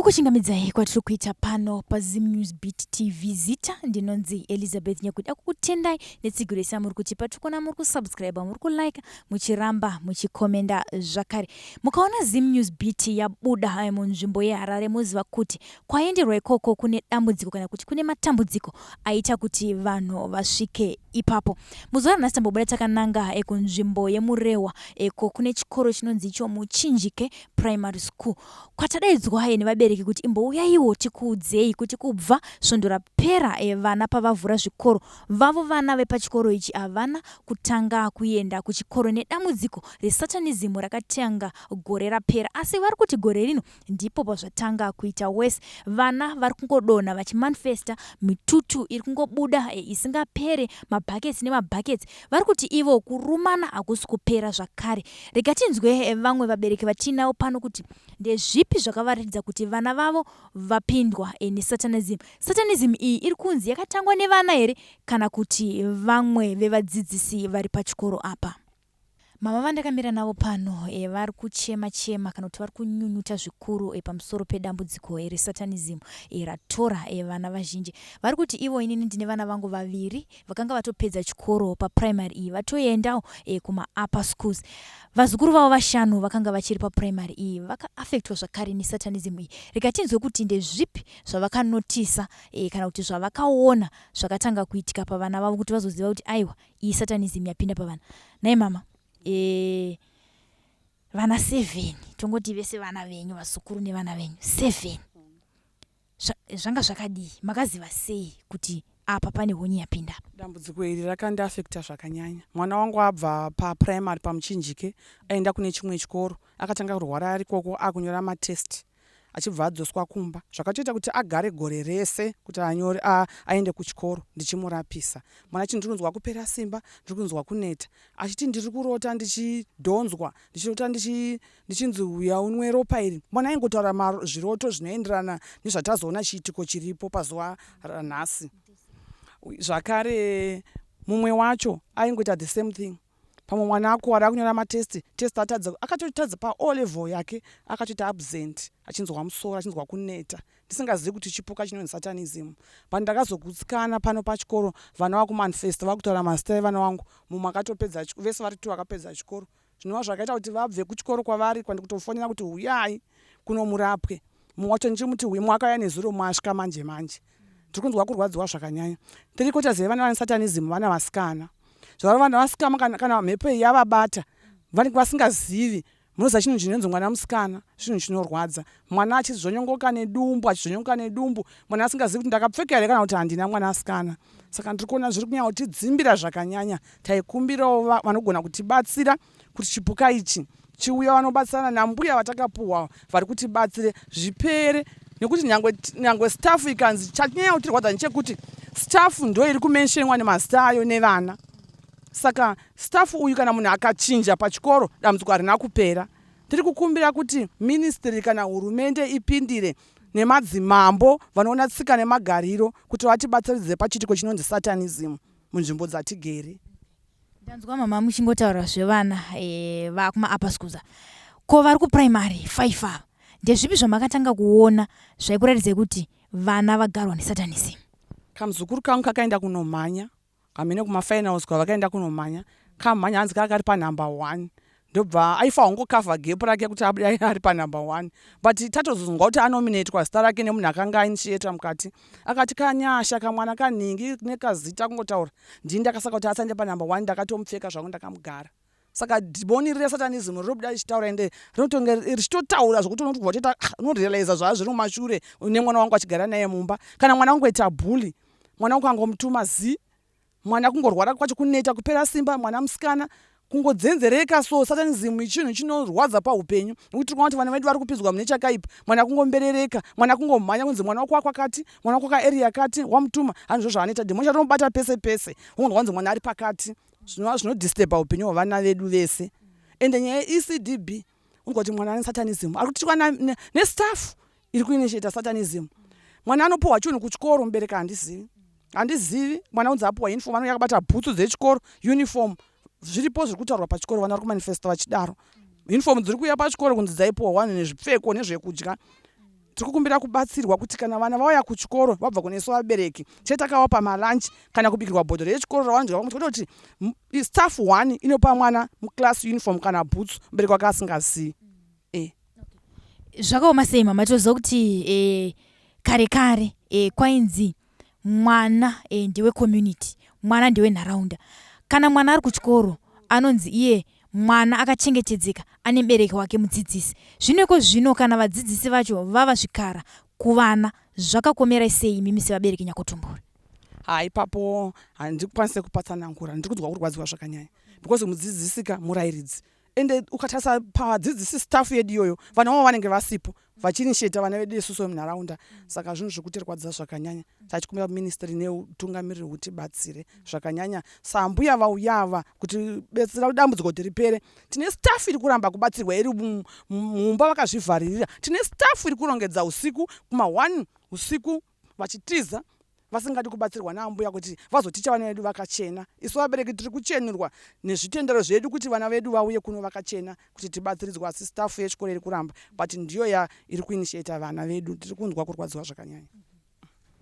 Kukuchingamidzai kwatiri kuita pano paZim News Beat TV. Zita ndinonzi Elizabeth Nyakuda, kukutendai netsigiro yese yamuri kutipa. Tiri kuona muri kusubscribe, muri kulike, muchiramba muchikomenda zvakare. Mukaona Zim News Beat yabuda munzvimbo yeHarare, moziva kuti kwaenderwa ikoko kune dambudziko kana kuti kune matambudziko aita kuti vanhu vasvike ipapo. Muzuva ranhasi tambobuda takananga kunzvimbo yeMurehwa, eko kune chikoro chinonzi icho Muchinjike Primary School, kwatadaidzwa nevabereki kuti imbouyaiwo tikuudzei kuti kubva svondo rapera vana pavavhura zvikoro vavo, vana vepachikoro ichi havana kutanga kuenda kuchikoro nedambudziko resatanism rakatanga gore rapera, asi vari kuti gore rino ndipo pazvatanga kuita worse. Vana vari kungodonha vachimanifesta, mitutu iri kungobuda isingapere, mabhaketsi nemabhaketsi. Vari kuti ivo kurumana hakusi kupera zvakare. Rega tinzwe vamwe vabereki vatiinavo pano kuti ndezvipi zvakavaratidza kuti vana vavo vapindwa nesatanism. Satanism iyi iri kunzi yakatangwa nevana here kana kuti vamwe vevadzidzisi vari pachikoro apa? Mama vandakamira navo pano vari kuchema chema kana kuti vari kunyunyuta zvikuru pamusoro pedambudziko resatanism ratora vana vazhinji. Vari kuti ivo, inini ndine vana vangu vaviri vakanga vatopedza chikoro paprimary iyi, vatoendawo kumaupper schools. Vazukuru vavo vashanu vakanga vachiri paprimary iyi vakaaffectwa zvakare nesatanism iyi. Rega tinzwe kuti ndezvipi zvavakanotisa kana kuti zvavakaona zvakatanga kuitika pavana vavo kuti vazoziva kuti aiwa, iyi satanism yapinda pavana. Nhai mama, vana 7, tongoti vese vana venyu, vazukuru nevana venyu 7, zvanga zvakadii? Makaziva sei kuti apa pane honye yapinda? Dambudziko iri rakandiafecta zvakanyanya. Mwana wangu abva paprimary paMuchinjike aenda kune chimwe chikoro, akatanga kurwara ari ikoko akunyora matest, achibva adzoswa kumba, zvakatoita kuti agare gore rese kuti anyore aende kuchikoro ndichimurapisa. Mwana achiti, "Ndiri kunzwa kupera simba, ndiri kunzwa kuneta," achiti, "Ndiri kurota ndichidhonzwa, ndichirota ndichinzi uya unwe ropa iri." Mwana aingotaura zviroto zvinoenderana nezvatazoona chiitiko chiripo pazuva ranhasi. Zvakare mumwe wacho aingoita the same thing. Pamwe mwana akuwara akunyora matest, test atadza, akatotadza paO level yake, akatoita absent achinzwa musoro, achinzwa kuneta, ndisingazivi kuti chipuka chinonzi satanism. But ndakazogutsikana pano pachikoro vana vakumanifesta, vakutaura mazita evana vangu. Mumwe akatopedza, vese vari two vakapedza chikoro, zvinova zvakaita kuti vabve kuchikoro kwavari kwandikutofonera kuti huyai kuno murapwe. Mumwe wacho ndichimuti mumwe akauya nezuro, mumwe asvika manje manje. Tiri kunzwa kurwadziwa zvakanyanya. Tiri quarters yevana vane satanism vana vasikana. Zvavaro vana vasikana, kana mhepo iyi yavabata, vanenge vasingazivi. Munoziva chinhu chinonzi mwana musikana chinhu chinorwadza. Mwana achizvonyongoka nedumbu, achizvonyongoka nedumbu, mwana asingazivi kuti ndakapfeka here kana kuti handina, mwana asikana. Saka ndiri kuona zviri kunyanya kutidzimbira zvakanyanya. Taikumbirawo vanogona kutibatsira kuti chipuka ichi chiuya, vanobatsirana nambuya vatakapuhwa vari kutibatsire zvipere, nekuti nyangwe staff ikanzi, chanyanya kutirwadza ndechekuti staff ndo iri kumentionwa nemazita ayo nevana. Saka staff uyu kana munhu akachinja pachikoro, dambudziko harina kupera. Tiri kukumbira kuti ministry kana hurumende ipindire nemadzimambo vanoona tsika nemagariro kuti vatibatsiridze pachiitiko chinonzi satanism munzvimbo dzatigere. Ndanzwa mama muchingotaura zvevana vakumaupper schools. Ko vari kuprimary 5 ava, ndezvipi zvamakatanga kuona zvaikuratidzai kuti vana vagarwa nesatanism? Kamuzukuru kangu kakaenda kunomhanya, hamene kumafinals kwavakaenda kunomhanya. Kamhanya, hanzi kanga kari panumber 1, ndobva aifanwa kungokavha gap rake kuti abude ari panumber 1, but tatozonzwa kuti anominatwa zita rake nemunhu akanga ainitiata mukati. Akati kanyasha kamwana kanhingi nekazita kungotaura, ndini ndakasaka kuti asaende panumber 1, ndakatomupfeka zvangu, ndakamugara. Saka dhimoni resatanism rinobuda richitaura, ende rinotonge richitotaura zvokuti unotobva utoita unorealiza zvaa zviri mumashure nemwana wangu achigara naye mumba. Kana mwana wangu bully, mwana wangu angomutuma zi, mwana kungorwara kwacho, kuneta, kupera simba, mwana musikana kungodzenzereka. So satanism chinhu chinorwadza paupenyu, nekuti tiri kuona kuti vana vedu vari kupinzwa mune chakaipa. Mwana kungomberereka, mwana kungomhanya kunzi mwana wako wakwakati, mwana wako kaarea yakati, wamutuma hanizvo zvaanoita. Dhimoni chatomubata pese pese, ungonzwa kunzi mwana ari pakati, zvinova zvinodisturba upenyu hwevana vedu vese. Ende nyaya yeECDB, unonzwa kuti mwana ane satanism, ari kutichwa nestaff iri kuinitiata satanism. Mwana anopuhwa chinhu kuchikoro, mubereki handizivi, handizivi. Mwana unzi apuhwa uniform, anouya akabata bhutsu dzechikoro, uniform. Zviripo zviri kutaurwa pachikoro, vana vari kumanifesta vachidaro. Uniform dziri kuuya pachikoro kunzi dzaipuhwa vanhu, nezvipfeko nezvekudya. Tiri kukumbira kubatsirwa kuti kana vana vauya kuchikoro vabva kunesu vabereki chete takavapa malunch kana kubikirwa bhodhoro yechikoro ravanodya pamwe chete kuti staff one inopa mwana muclass uniform kana boots mubereki wake asingazivi. E. Zvakaoma sei mama toziva kuti e, kare kare e, kwainzi mwana e, ndewe community mwana ndewe nharaunda kana mwana ari kuchikoro anonzi iye mwana akachengetedzeka ane mubereki wake mudzidzisi zvino iko zvino kana vadzidzisi vacho vava zvikara kuvana zvakakomerai sei imimi sevabereki nyakutumbura Ha ipapo handikwanise kupatsanangura ndiri kunzwa kurwadziwa zvakanyanya because mudzidzisika murairidzi ende ukatarisa padzidzisi staff yedu iyoyo vana vavo vanenge vasipo vachiinitiata vana vedu isusu vemunharaunda saka zvinhu zvekutirwadza zvakanyanya tachikumbira ministry neutungamiriri hutibatsire zvakanyanya sambuya vauya ava kuti betsera dambudziko kuti ripere tine staff iri kuramba kubatsirwa iri mumba vakazvivharirira tine staff iri kurongedza usiku kuma 1 usiku vachitiza vasingadi kubatsirwa naambuya kuti vazoticha vana vedu vakachena. Isu vabereki tiri kuchenurwa nezvitendero zvedu kuti vana vedu vauye kuno vakachena kuti tibatsiridzwe asi staff yechikoro iri kuramba but ndiyo ya iri kuinitiata vana vedu. Tiri kunzwa kurwadziwa zvakanyanya.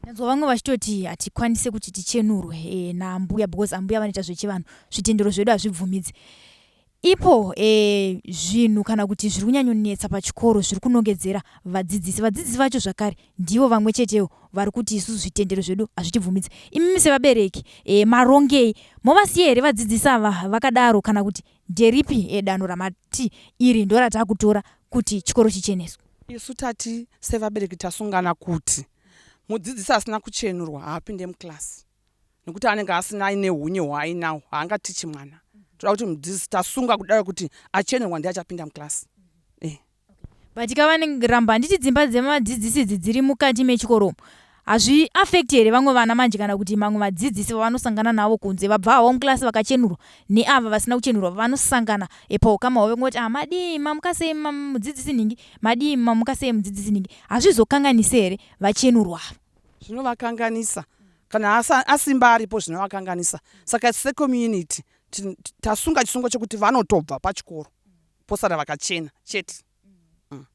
Ndanzwa vamwe vachitoti hatikwanise kuti tichenurwe e, naambuya because ambuya vanoita zvechivanhu zvitendero zvedu hazvibvumidzi. Ipo e, zvinhu kana kuti zviri kunyanyonetsa pachikoro zviri kunongedzera vadzidzisi. Vadzidzisi vacho zvakare ndivo vamwe chetewo vari kuti isusu zvitendero zvedu hazvitibvumidzi. Imimi sevabereki e, marongei movasiya here vadzidzisi ava vakadaro kana kuti nderipi e, danho ramati iri ndoratakutora kuti chikoro chicheneswe? Isu tati sevabereki tasungana kuti mudzidzisi asina kuchenurwa haapinde muclass. nekuti anenge asina aine hunye hwaainawo haangatichi mwana toda kuti mudzidzisi tasunga kudaro kuti achenurwa ndiye achapinda muclass eh. But kavaniramba handiti dzimba dzemadzidzisi idzi dziri mukati mechikoro umu hazviafekti here vamwe vana manje kana kuti mamwe vadzidzisi vavanosangana navo kunze vabva havo muklasi vakachenurwa neava vasina kuchenurwa vanosangana paukama hwavo vongoti ah madii mamuka sei mudzidzisi nhingi madii mamuka sei mudzidzisi nhingi hazvizokanganise here vachenurwa ava Zvinovakanganisa kana asimba aripo zvinovakanganisa saka secommunity tasunga chisungo chekuti vanotobva pachikoro posara vakachena chete mm.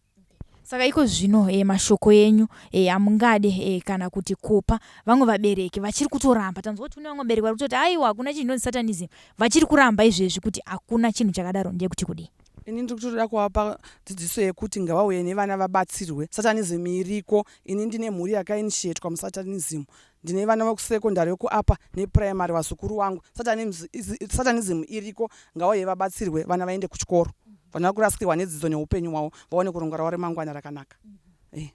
Saka iko zvino e, mashoko enyu e, amungade e, kana kuti kupa vamwe vabereki vachiri kutoramba tanzwa kuti kune vamwe vabereki vari kutoti aiwa hakuna chinhu chinonzi satanism vachiri kuramba izvezvi kuti hakuna chinhu chakadaro ndeyekuti kudii Ini ndiri kutoda kuvapa dzidziso yekuti ngavauye nevana vabatsirwe. Satanism iriko. Ini ndine mhuri yakainitiatwa musatanism. Ndine vana vekusecondary vekuupper neprimary vazukuru vangu. Satanism iriko. Ngavauye vabatsirwe vana vaende kuchikoro. Vana vakurasikirwa nedzidzo neupenyu hwavo vaone kuronga ravo remangwana rakanaka. Eh.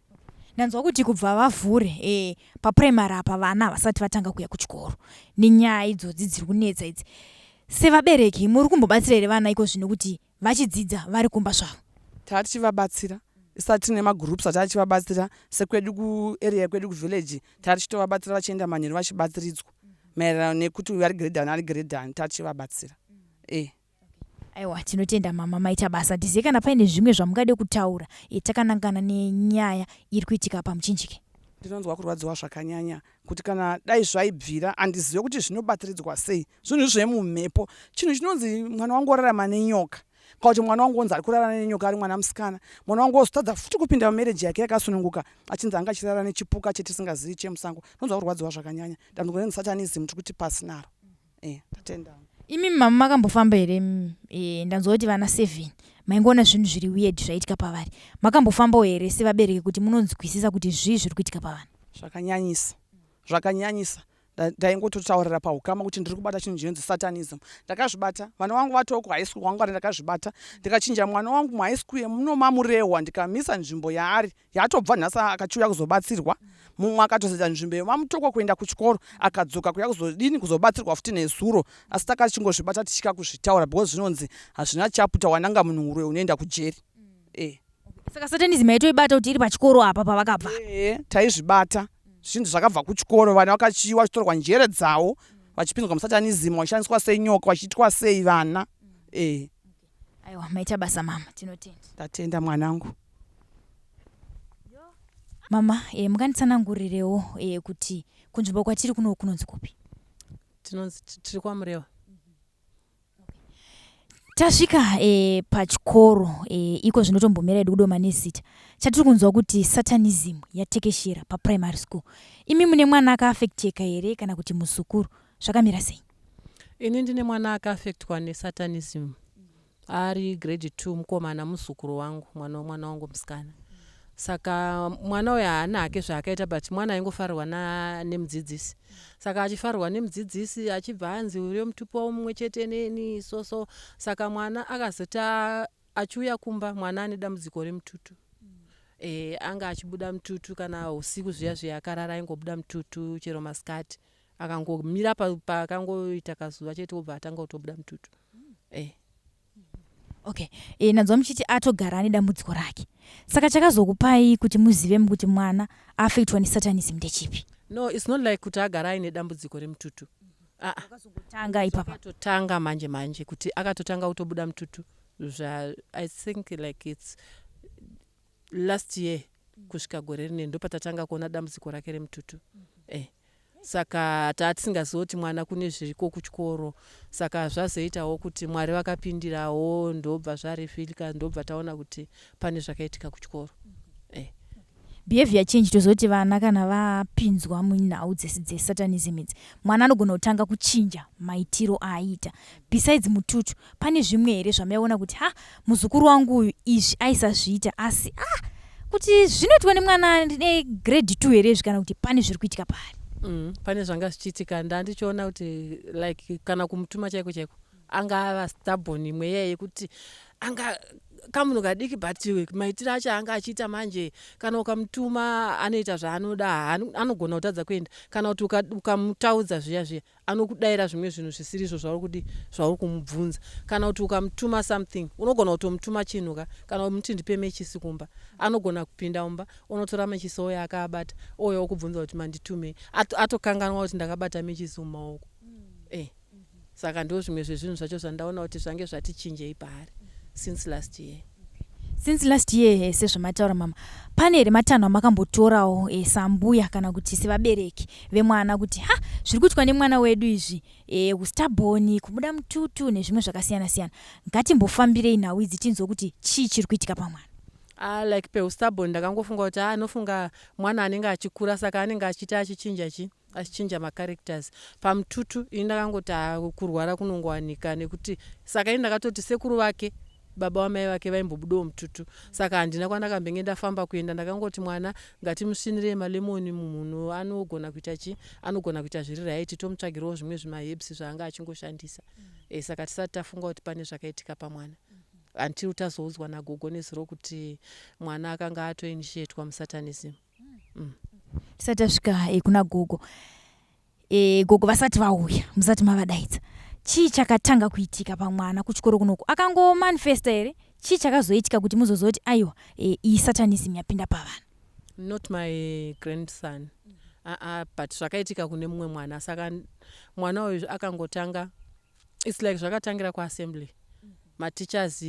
Ndanzwa kuti kubva vavhure eh, paprimary apa vana havasati vatanga kuya kuchikoro nenyaya idzodzi dziri kunetsa idzi. Sevabereki muri kumbobatsira here vana iko zvino kuti vachidzidza vari kumba zvavo? Taa tichivabatsira isati tine magroups ataa tichivabatsira sekwedu kuarea yekwedu kuvillage taa tichitovabatsira vachienda manheru vachibatsiridzwa maererano nekuti uyu ari grade ani ari grade ani taa tichivabatsira e Aiwa tinotenda mama maita basa tizive kana paine zvimwe zvamungade kutaura e, takanangana nenyaya iri kuitika pamuchinjike. Ndinonzwa kurwadziwa zvakanyanya kuti kana dai zvaibvira handizive kuti zvinobatiridzwa sei zvinhu zvemumhepo chinhu chinonzi mwana wangu orarama nenyoka kana kuti mwana wangu onzi ari kurara nenyoka ari mwana musikana mwana wangu ozotadza futi kupinda mumereji yake yakasununguka achinzi anga achirara nechipuka chetisingazivi chemusango ndonzwa kurwadziwa zvakanyanya dambudziko renzi satanism tiri kuti pasi naro eh, tatenda imi mama makambofamba here eh, ndanzwa kuti vana seven maingoona zvinhu zviri weird zvaitika pavari makambofambawo here sevabereki kuti munonzwisisa kuti zvii zviri kuitika pavana Zvakanyanyisa. Zvakanyanyisa. Ndaingototaurira pahukama kuti ndiri kubata chinhu chinonzi satanism. Ndakazvibata. Vana vangu vatoo kuhigh school kwangu vari ndakazvibata. Ndikachinja mwana wangu muhigh school yemuno maMurehwa ndikamisa nzvimbo yaari. Yaatobva nhasi akachiuya kuzobatsirwa. Mumwe akatozoita nzvimbo yemaMutoko kuenda kuchikoro akadzoka kuya kuzodini kuzobatsirwa futi nezuro. Asi takachingozvibata tichika kuzvitaura because zvinonzi hazvina chapter wananga munhu huroyi unoenda kujeri. Eh. Saka satanism yaitoibata kuti iri pachikoro apa pavakabva. Ehe, taizvibata. Zvinhu zvakabva kuchikoro, vana vakachiwa vachitorwa njere dzavo vachipinzwa musatanism vachishandiswa senyoka vachiitwa sei vana. Eh. Aiwa, maita basa mama, tinotenda. Tatenda mwanangu. Mama, eh, munganditsanangurirewo eh, kuti kunzvimbo kwatiri kuno kunonzi kupi? Tinonzi tiri kwaMurewa. Tasvika pachikoro iko zvinotombomira edu kudoma nezita. Chatiri kunzwa kuti satanism yatekeshera paprimary school. Imi mune mwana akaafekteka here kana kuti muzukuru? Zvakamira sei? Ini ndine mwana akaafektwa nesatanism ari grade 2, mukomana, muzukuru wangu, mwana wemwana wangu musikana. Saka mwana uyu haana hake zvaakaita, but mwana aingofarirwa nemudzidzisi. Saka achifarirwa nemudzidzisi, achibva anzi uriyo mutupo wavo mumwe chete neni so. Saka mwana akazoti achiuya kumba, mwana ane dambudziko remututu. Anga achibuda mututu kana usiku zviya zviya akarara, aingobuda mututu chero masikati. Akangomira pakangoita kazuva chete, obva atanga kutobuda mututu. Okay, nanzwa muchiti atogara ane dambudziko rake. Saka chakazokupai kuti muzive kuti mwana afektwa nesatanism ndechipi? No, it's not like kuti agara aine dambudziko remututu. Ah, ah. Tanga ipapa. Akatotanga manje manje kuti akatotanga kutobuda mututu zva, I think like it's last year kusvika gore rine ndopatatanga kuona dambudziko rake remututu. Saka taatisingazivi kuti mwana kune zviriko kuchikoro. Saka zvazoitawo kuti Mwari vakapindirawo, ndobva zvarefilika, ndobva taona kuti pane zvakaitika kuchikoro. Behavior change, tozoti vana kana vapinzwa munhau dzesatanism idzi, mwana anogona kutanga kuchinja maitiro aaita. Besides mututu, pane zvimwe here zvamaiona kuti, ha, muzukuru wangu uyu izvi aisazviita, asi ah, kuti zvinoitwa nemwana negrade 2 here izvi, kana kuti pane zviri kuitika paari? Pane zvanga zvichiitika. Ndandichiona kuti like kana kumutuma chaiko chaiko anga ava stubborn, imwe iya yekuti anga kamunhu kadiki, but maitiro acho anga achiita manje, kana ukamutuma anoita zvaanoda, anogona kutadza kuenda, kana kuti ukamutaudza zviya zviya anokudayira zvimwe zvinhu zvisiri izvo zvauri kudi zvauri kumubvunza, kana kuti ukamutuma something, unogona kutomutuma chinhu ka, kana umuti ndipe mechisi kumba, anogona kupinda mumba unotora mechisi ouya akaabata, ouya okubvunza kuti manditumei, atokanganwa kuti ndakabata mechisi mumaoko. Saka ndo zvimwe zvezvinhu zvacho zvandaona kuti zvange zvatichinjei paari since last year. Since last year, sezvamataura mama, pane here matanho amakambotorawo sambuya kana kuti sevabereki vemwana kuti, ha, zviri kuitwa nemwana wedu izvi, ustubborn, kubuda mututu nezvimwe zvakasiyana siyana, ngatimbofambirei nhau idzi tinzwe kuti chii chiri kuitika pamwana? Ah, like peustubborn ndakangofunga kuti anofunga mwana anenge achikura, saka anenge achiita achichinja chi achichinja macharacters. Pamututu ini ndakangoti, ha, kurwara kunongowanika, nekuti saka ini ndakatoti sekuru vake, baba vamai vake, vaimbobudawo mututu, saka handina kwandakambenge ndafamba kuenda. Ndakangoti mwana ngatimusvinirei malemoni mumhuno, anogona kuita chi anogona kuita zviri right, tomutsvagirawo zvimwe zvimaherbs zvaanga achingoshandisa. Saka tisati tafunga kuti pane zvakaitika pamwana until tazoudzwa nagogo nezuro kuti mwana akanga atoinitiatwa musatanism. Tisati tasvika kuna gogo, gogo vasati vauya, musati mavadaidza, chii chakatanga kuitika pamwana kuchikoro kunoku? Akangomanifesta here? Chii chakazoitika kuti muzozoti, aiwa, iyi satanism yapinda pavana? Not my grandson, but zvakaitika kune mumwe mwana. Saka mwana uyu akangotanga, it's like zvakatangira kuassembly, mateachers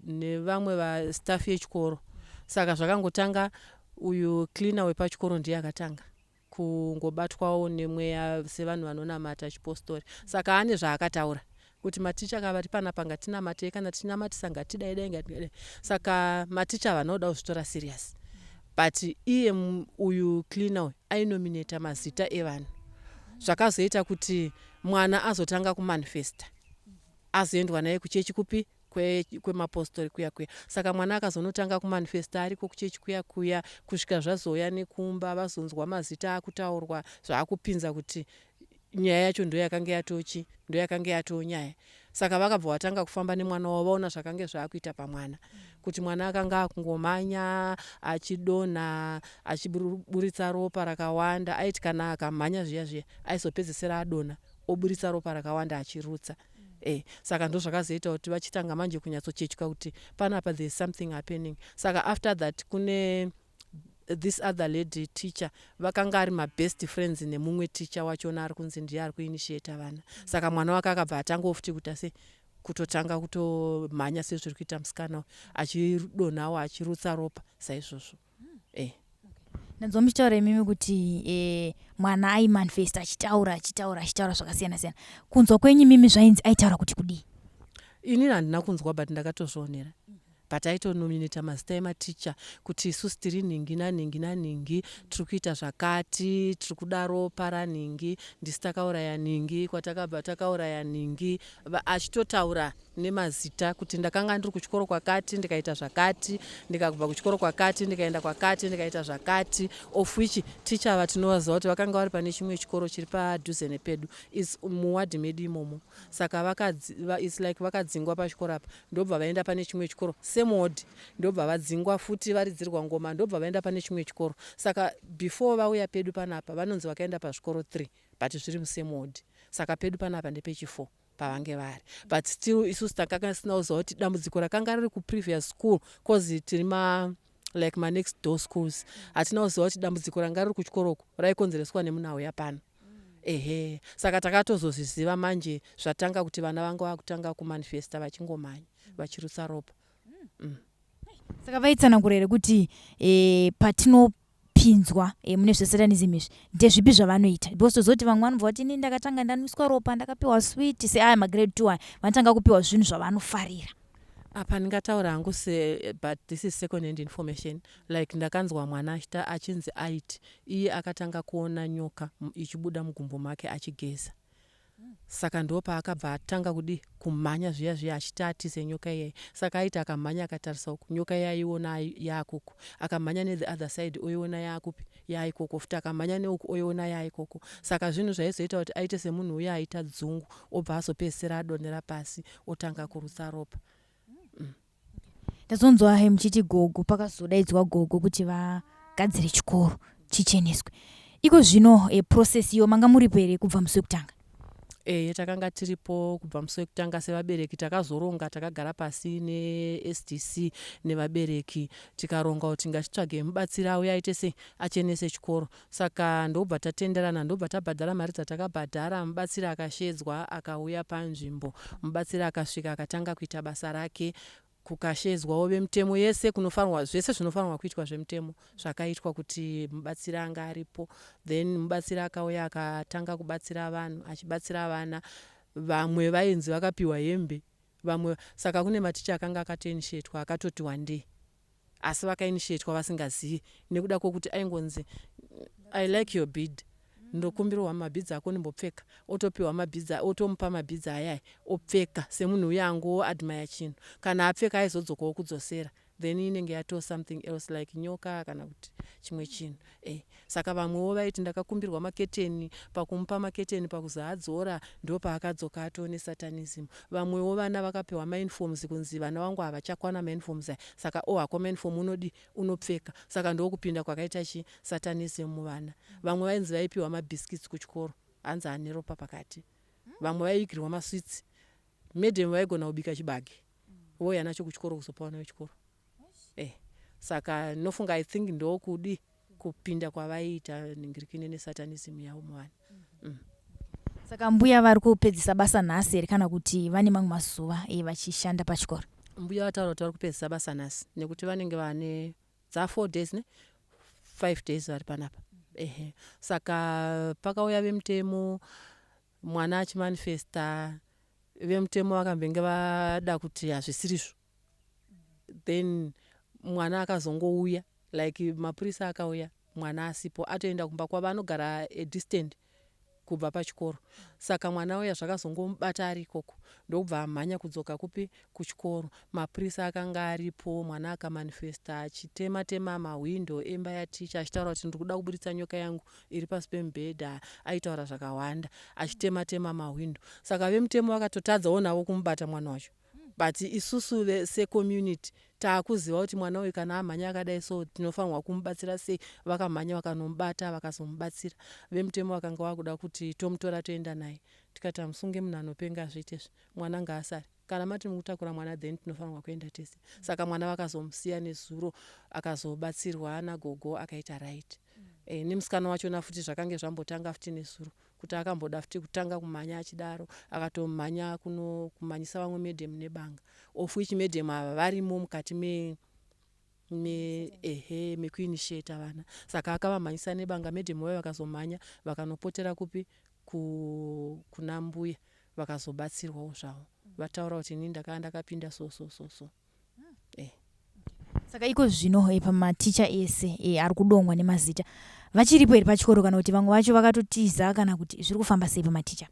nevamwe vastaff yechikoro. Saka zvakangotanga, uyu cleaner wepachikoro ndiye akatanga kungobatwawo nemweya sevanhu vanonamata chipostori. Saka ane zvaakataura kuti maticha kavari panapa ngatinamatei, kana tichinamatisa ngatidai dai ngatidai. Saka maticha havana kuzvitora serious, but iye uyu cleaner uyu ainominata mazita evanhu, zvakazoita kuti mwana azotanga kumanifesta, azoendwa naye kuchechi kupi, kwemapostori kuya kuya. Saka mwana akazonotanga kumanifesta ariko kuchechi kuya kuya, kusvika zvazouya nekumba, vazonzwa mazita akutaurwa, zvaakupinza kuti nyaya yacho ndo yakanga yatochi ndo yakanga yatonyaya. Saka vakabva vatanga kufamba nemwana wavo, vaona zvakange zvaakuita pamwana, kuti mwana akanga akungomhanya achidonha, achiburitsa ropa rakawanda. Aiti kana akamhanya zviya zviya, aizopedzesera adonha, oburitsa ropa rakawanda, achirutsa. Saka ndo zvakazoita kuti vachitanga manje kunyatsochechwa kuti panapa there is something happening. Saka after that kune this other lady teacher, vakanga ari mabest friends nemumwe teacher wachona ari kunzi ndiye ari kuinitiata vana. Saka mwana wake akabva atangawo futi kuita sei, kutotanga kutomhanya sezviri kuita musikana achidonhawo, achirutsa ropa saizvozvo. Ndanzwa muchitaura imimi kuti mwana aimanifesta achitaura, achitaura, achitaura zvakasiyana siyana. Kunzwa kwenyu imimi, zvainzi aitaura kuti kudii? Inini handina kunzwa but ndakatozvionera. But aitonominata mazita ematicha kuti isusu tiri nhingi nanhingi nanhingi tiri kuita zvakati tiri kuda ropa ranhingi ndisu takauraya nhingi kwatakabva takauraya nhingi achitotaura nemazita kuti ndakanga ndiri kuchikoro kwakati ndikaita zvakati ndikabva kuchikoro kwakati ndikaenda kwakati ndikaita zvakati of which ticha ava tinovaziva kuti vakanga vari pane chimwe chikoro chiri padhuze nepedu is muwadhi medu imomo saka vakadzi, va, its like vakadzingwa pachikoro apa ndobva vaenda pane chimwe chikoro same ward ndobva vadzingwa futi varidzirwa ngoma ndobva vaenda pane chimwe chikoro saka before vauya pedu panapa vanonzi vakaenda pazvikoro 3 but zviri musame ward saka pedu panapa ndepechi 4 pavange vari but still isusu takanga tisina kuziva kuti dambudziko rakanga riri kuprevious school cause tiri ma like manext door schools hatina kuziva kuti dambudziko ranga riri kuchikoro uku raikonzereswa nemunhu auya pano ehe saka takatozozviziva manje zvatanga kuti vana vanga vakutanga kumanifesta vachingomhanya vachirutsa ropa mm. Saka vaitsanangura here kuti e, patinopinzwa e, mune zvesatanism izvi ndezvipi zvavanoita because tozoti vamwe vanobva vati ini ndakatanga ndanwiswa ropa ndakapiwa sweet seaya magrade two aya vanotanga kupiwa zvinhu zvavanofarira. Apa ndingataura hangu se but this is second hand information like ndakanzwa mwana achita achinzi aiti iye akatanga kuona nyoka ichibuda mugumbo make achigeza Saka ndopaakabva atanga kudii kumhanya zviya zviya achiti atize nyoka iyai. Saka aiti akamhanya akatarisa uku nyoka iya aiona yaakuku. Akamhanya nethe other side oiona yaakupi yaaikoko futi akamhanya neuku oiona yaaikoko. Saka zvinhu zvaizoita kuti aite semunhu uya aita dzungu obva azopedzisira adonhera pasi otanga kurutsa ropa. Mm. Ndazonzwa he muchiti gogo pakazodaidzwa gogo kuti vagadzire chikoro chicheneswe. Iko zvino e, process iyo manga muripo here kubva musi wekutanga? Ehe takanga tiripo kubva musi wekutanga sevabereki takazoronga takagara pasi neSDC nevabereki tikaronga kuti ngatitsvage mubatsiri auye aite sei achenese chikoro Saka ndobva tatenderana ndobva tabhadhara mari dzatakabhadhara mubatsiri akasheedzwa akauya panzvimbo. Mubatsiri akasvika akatanga kuita basa rake kukasheedzwawo vemutemo yese kunofanirwa zvese zvinofanirwa kuitwa zvemutemo zvakaitwa kuti mubatsiri anga aripo then mubatsiri akauya akatanga kubatsira vanhu achibatsira vana vamwe vainzi vakapiwa hembe vamwe saka kune maticha akanga akatoinishetwa akatoti wandei asi vakainishetwa vasingazivi nekuda kwokuti aingonzi I like your bead ndokumbirwa mabhidzi ako ndimbopfeka otopiwa mabhidzi otomupa mabhidzi ayaya opfeka semunhu uye angoadmire chinhu kana apfeka aizodzokawo kudzosera then inenge yatoo something else like nyoka kana kuti chimwe chinhu eh. Saka vamwewo vaiti ndakakumbirwa maketeni pakumupa maketeni pakuzoadzora ndopaakadzoka atoo nesatanism. Vamwewo vana vakapiwa mauniforms kunzi vana vangu havachakwana mauniforms aya saka oh hako mauniform unodii unopfeka saka ndokupinda kwakaita chi satanism muvana. Vamwe vainzi vaipiwa mabiscuits kuchikoro hanzi ane ropa pakati. Vamwe vaivigirwa masweets. Madam vaigona kubika chibage vouya nacho kuchikoro kuzopa vana vechikoro. Eh, saka nofunga I think ndokudi kupinda kwavaiita ningirikine nesatanism yavo muvanhu. Mm. Saka mbuya vari kupedzisa basa nhasi here kana kuti vane mamwe mazuva eh, vachishanda pachikoro? Mbuya vataura kuti vari kupedzisa basa nhasi nekuti vanenge vane dza 4 days ne 5 days vari panapa. Ehe. Saka pakauya vemutemo mwana achimanifesta vemutemo vakambenge vada kuti hazvisirizvo then mwana akazongouya like mapurisa akauya mwana asipo atoenda kumba kwavo anogara a distant kubva pachikoro saka mwana uya zvakazongomubata ari ikoko ndokubva amhanya kudzoka kupi kuchikoro mapurisa akanga aripo mwana akamanifesta achitema tema mahwindo emba yaticha achitaura kuti ndiri kuda kuburitsa nyoka yangu iri pasi pemubhedha aitaura zvakawanda achitema tema mahwindo saka vemutemo vakatotadzawo navo kumubata mwana wacho but isusu secommunity taakuziva kuti mwana uyu kana amhanya akadai so tinofanirwa kumubatsira sei vakamhanya vakanomubata vakazomubatsira vemutemo vakanga vakuda kuti tomutora toenda naye tikati hamusunge munhu anopenga zviite izvi mwana ngaasare kana mati mukutakura mwana then tinofanirwa kuenda tese saka mwana vakazomusiya nezuro akazobatsirwa nagogo akaita right e, nemusikana wachona futi zvakange zvambotanga futi nezuro kuti akamboda futi kutanga kumhanya achidaro akatomhanya kuno kumhanyisa vamwe madam nebanga of which madam ava varimo mukati me me ehe mekuinitiata vana saka akavamhanyisa nebanga madam vayo vakazomhanya vakanopotera kupi ku, kuna mbuya vakazobatsirwawo zvavo. Vataura kuti ini ndakanga ndakapinda so so so so. Eh. Saka iko zvino eh, pamaticha ese eh, ari kudomwa nemazita vachiripo here pachikoro kana kuti vamwe vacho vakatotiza kana kuti zviri kufamba sei pamaticha?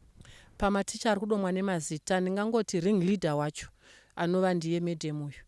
Pamaticha ari kudomwa nemazita ndingangoti ring leader wacho anova ndiye madam uyu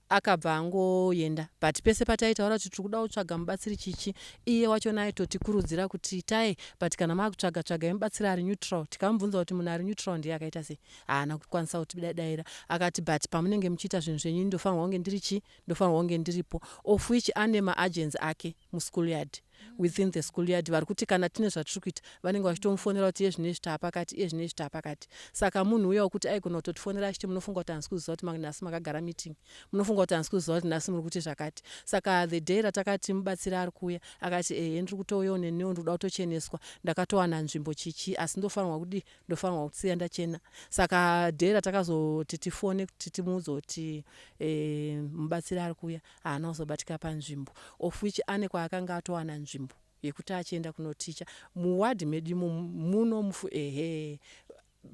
akabva angoenda but pese pataitaura kuti tiri kuda kutsvaga mubatsiri chichi iye wachona aitotikurudzira kuti itai but kana makutsvaga tsvagai mubatsiri ari neutral. Tikamubvunza kuti munhu ari neutral ndiye akaita sei haana kukwanisa kutidaira akati but pamunenge muchiita zvinhu zvenyu ndofanirwa kunge ndiri chii ndofanirwa kunge ndiripo of which ane maagents ake muschool yard within the school yard vari kuti kana tine zvatiri kuita vanenge vachitomufonera kuti iye zvinezvi taapakati iye zvinezvi taapakati. Saka munhu uya wekuti aigona kutotifonera achiti munofunga kuti handisi kuziva kuti nhasi makagara meeting munofunga kuti handisi kuziva kuti nhasi muri kuti zvakati. Saka the day ratakati mubatsiri ari kuuya akati ehe ndiri kutouyawo neniwo ndiri kuda kutocheneswa ndakatowana nzvimbo chichi asi ndofanirwa kudii ndofanirwa kusiya ndachena. Saka day ratakazoti tifone kuti timuudze kuti eh, mubatsiri ari kuuya haana kuzobatika panzvimbo of which ane kwaakanga atowana nzvimbo yekuti achienda kunoticha muward medu imomu muno mufu ehe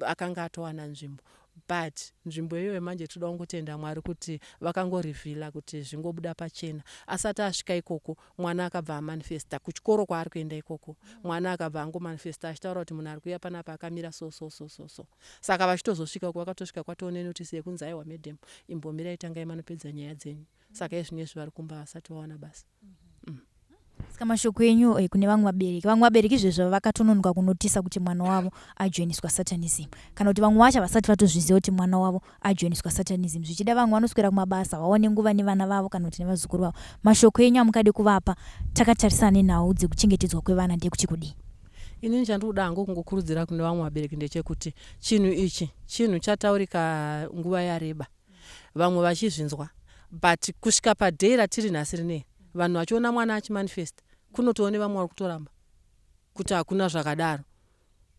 akanga atowana nzvimbo but nzvimbo iyoyo manje toda kungotenda Mwari kuti vakangorivhila kuti zvingobuda pachena asati asvika ikoko mwana akabva amanifesta kuchikoro kwaari kuenda ikoko mwana akabva angomanifesta achitaura kuti munhu ari kuuya panapa akamira so so so so so Saka vachitozosvika uko vakatosvika kwatoo nenotice yekunzi aiwa madam imbomirai tangai manopedza nyaya dzenyu. Saka izvinezvi vari kumba havasati vawana basa. Saka mashoko enyu eh, kune vamwe vabereki, vamwe vabereki izvezvo vakatononoka kunotisa kuti mwana wavo ajoiniswa satanism, kana kuti vamwe vacho havasati vatozviziva kuti mwana wavo ajoiniswa satanism. Zvichida vamwe vanoswera kumabasa vaone nguva nevana vavo kana kuti nevazukuru vavo. Mashoko enyu amungade kuvapa takatarisana nenhau dzekuchengetedzwa kwevana ndeyekuti kudii? Inini chandikuda hangu kungokurudzira kune vamwe vabereki ndechekuti chinhu ichi chinhu chataurika nguva yareba vamwe vachizvinzwa but kusvika paday ratiri nhasi rinei vanhu vachiona mwana achimanifesta kunotoone vamwe vari kutoramba kuti hakuna zvakadaro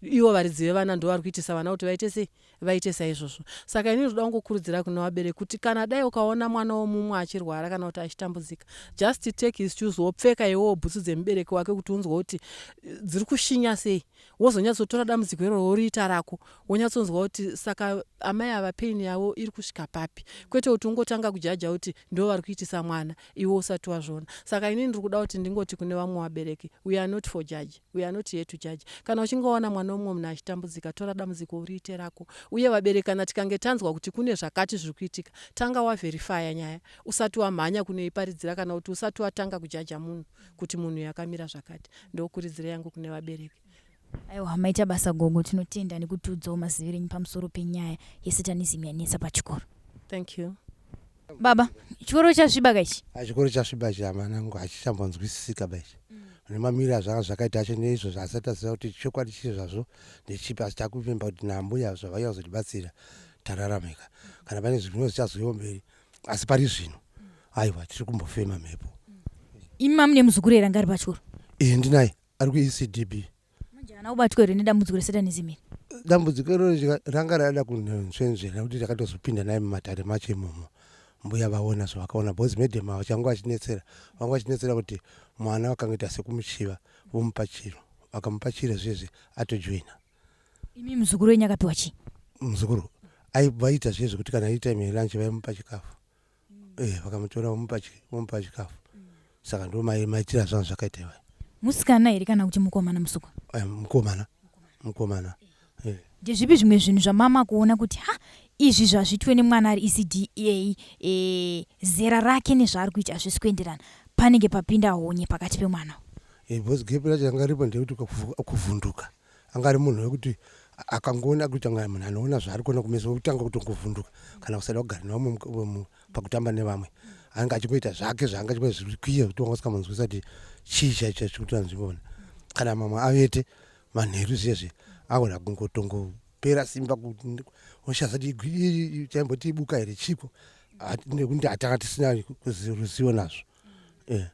ivo varidzi vevana ndovari kuitisa vana kuti vaite sei vaite saizvozvo saka ini ndoda kungokurudzira kune vabereki kuti kana dai ukaona mwana womumwe achirwara kana kuti achitambudzika just take his shoes wopfeka iwewo bhutsu dzemubereki wake kuti unzwe kuti eh, dziri kushinya sei wozonyatsotora dambudziko iroro woriita rako wonyatsonzwa kuti saka amai ava pain yavo iri kusvika papi kwete kuti ungotanga kujaja kuti ndo vari kuitisa mwana iwe usati wazviona saka inini ndiri kuda kuti ndingoti kune vamwe vabereki we are not for judge We are not here to judge. Kana uchinge waona mwana wemumwe munhu achitambudzika, tora dambudziko uriite rako. Uye vabereki kana tikange tanzwa kuti kune zvakati zviri kuitika, tanga waverifya nyaya usati wamhanya kunoiparidzira kana kuti usati watanga kujaja munhu kuti munhu uyu akamira zvakati. Ndokuridziro yangu kune vabereki. Aiwa maita basa gogo, tinotenda nekutiudzawo maziviro enyu pamusoro penyaya yesatanism yanetsa pachikoro. Thank you. Baba, chikoro chasviba ka ichi? Ah, chikoro chasviba ichi amanangu hachichambonzwisisika ba ichi. Mm. Nemamiriro azvanga zvakaita acho neizvo zvaasati taziva kuti chokwadi chii zvazvo ndechipi asi takuvimba kuti naambuya zvavauya kuzotibatsira tararamika. Kana pane zvimwe zvichazouyawo mberi asi pari zvino aiwa tiri kumbofema mhepo. Imi mamune muzukuru here anga ari pachikoro? Eh, ndinaye ari kuECDB. Manje haana kubatwa here nedambudziko resatanism iri? Dambudziko iroro ranga rada kunzvenzvera nekuti takatozopinda naye mumatare macho imomo mbuya vaona zvavakaona because madam ava changa vachinetsera vanga vachinetsera kuti mwana vakangoita sekumuchiva vomupa chiro vakamupa chiro zvezve atojoina. Imi muzukuru wenyu akapiwa chii? Muzukuru vaita zviye zvekuti kana iri time yelunch vaimupa chikafu eh vakamutora vomupa vomupa chikafu saka ndo maitira zvanga zvakaita iwayo. Musikana here kana kuti mukomana musukwa? Eh, mukomana mukomana eh. Ndezvipi zvimwe zvinhu zvamama kuona kuti ha izvi zvazvitwe nemwana ari ECDA eh, zera rake nezvaari kuita hazvisi kuenderana panenge papinda honye pakati pemwana eh, because gap racho ranga ripo ndekuti kuvhunduka Anga ari munhu wekuti akangoona kuita kunga munhu anoona zvaari kuona kumeso otanga kutongovhunduka kana kusada kugara nevamwe pakutamba nevamwe. Anga achingoita zvake zvaanga achingoita zvikwiye zvekuti wanga usikamunzwisa kuti chii chaicho chiri kutora nzvimbo. Kana mamwe avete manheru zviye zviye agona kungotongopera simba oshaya kuti chaimboti ibuka here chiiko nekuti hatanga tisina ruzivo nazvo. Eh.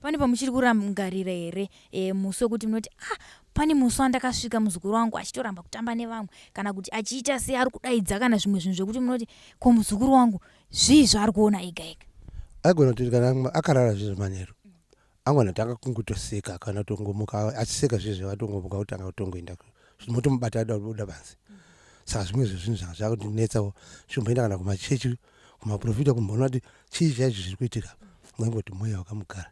Pane pamuchiri kurangarira here e, musi wekuti munoti ah, pane musi wandakasvika muzukuru wangu achitoramba kutamba nevamwe kana kuti achiita sei ari kudaidza kana zvimwe zvinhu zvekuti munoti ko muzukuru wangu zvii zvaari kuona ega ega? Aigona kuti kana akarara zvezvo manheru angona tanga kungotoseka kana kutongomuka achiseka zvezvo atongomuka otanga kutongoenda motomubata ada kubuda panze. Saka zvimwe zvezvinhu zvanga zvakundinetsawo, tichimboenda kana kumachechi, kumaprofita, kumboona kuti chii chaizvo zviri kuitika. Vaingoti mweya wakamugara.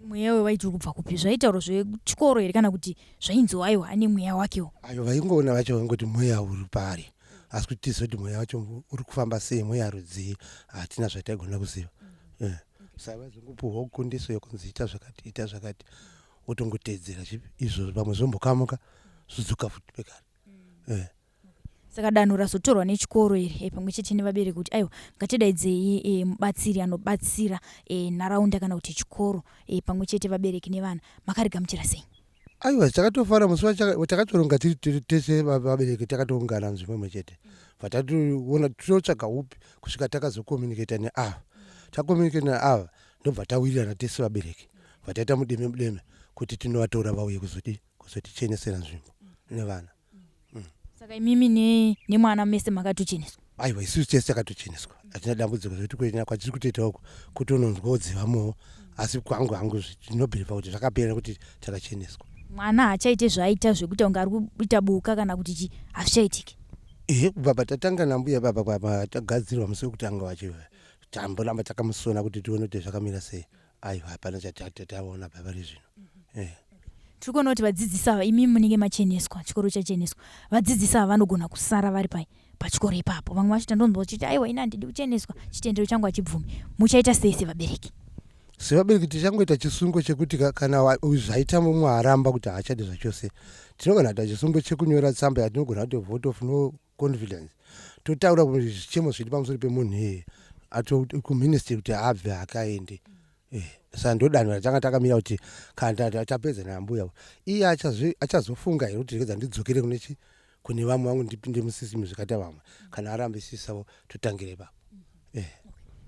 Mweya uyu waiti uri kubva kupi? Zvaitaurwa zvechikoro here kana kuti zvainziwo aiwa ane mweya wakewo? Ayo vaingoona vacho vaingoti mweya uri paari, asi kuti tizive kuti mweya wacho uri kufamba sei, mweya rudzii, hatina zvataigona kuziva. Eh. Saka vaizongopuhwa kundiso yekunzi ita zvakati, ita zvakati, wotongotedzera izvozvo, pamwe zvombokamuka zvodzoka futi pekare. Eh. Saka danho razotorwa nechikoro iri eh, pamwe chete nevabereki kuti aiwa ngatidaidzei eh, mubatsiri anobatsira eh, nharaunda kana kuti chikoro eh, pamwe chete vabereki nevana, makarigamuchira sei? Aiwa, takatofara musi watakatoronga tiri tese vabereki, takatoungana nzvimbo imwe chete, vatatoona tinotsvaga upi kusvika takazokomunicata neava. Takomunicata neava, ndobva tawirirana tese vabereki, vataita mudeme mudeme kuti tinovatora vauye kuzoti kuzotichenesera nzvimbo nevana. Saka imimi nemwana mese makatocheneswa? Aiwa, isusu tese takatocheneswa, hatina dambudziko zvekuti kuenda kwatiri kutoita uko kuti unonzwawo dzivamowo, asi kwangu hangu ndinobhiliva kuti zvakapera nekuti takacheneswa. Mwana haachaite zvaaita zvekuita kunge ari kuita buka kana kuti chi, hazvichaitiki? Ehe, kubva patatanga nambuya baba patagadzirwa musi wekutanga wacho, tamboramba takamusona kuti tione kuti zvakamira sei. Aiwa, hapana chatataona pari zvino. Eh. Tiri kuona kuti vadzidzisi ava, imi munenge macheneswa, chikoro chacheneswa, vadzidzisi ava vanogona kusara vari pai pachikoro ipapo. Vamwe vacho tandonzwa vachiti aiwa, ini handidi kucheneswa, chitendero changu hachibvumi. Muchaita sei sevabereki? Sevabereki tichangoita chisungo chekuti kana zvaita mumwe aramba kuti haachadi zvachose, tinogona kuita chisungo chekunyora tsamba yatinogona kuti vote of no confidence, totaura kuti zvichemo zviri pamusoro pemunhu iyeye kuministry kuti abve akaende. Eh, saka ndodanho ratanga takamira kuti kana tapedza nambuya, iye achazofunga here kuti regedza ndidzokere kune chi kune vamwe vangu, ndipinde musystem zvikaita vamwe. Kana arambisisawo, totangira ipapo. Eh.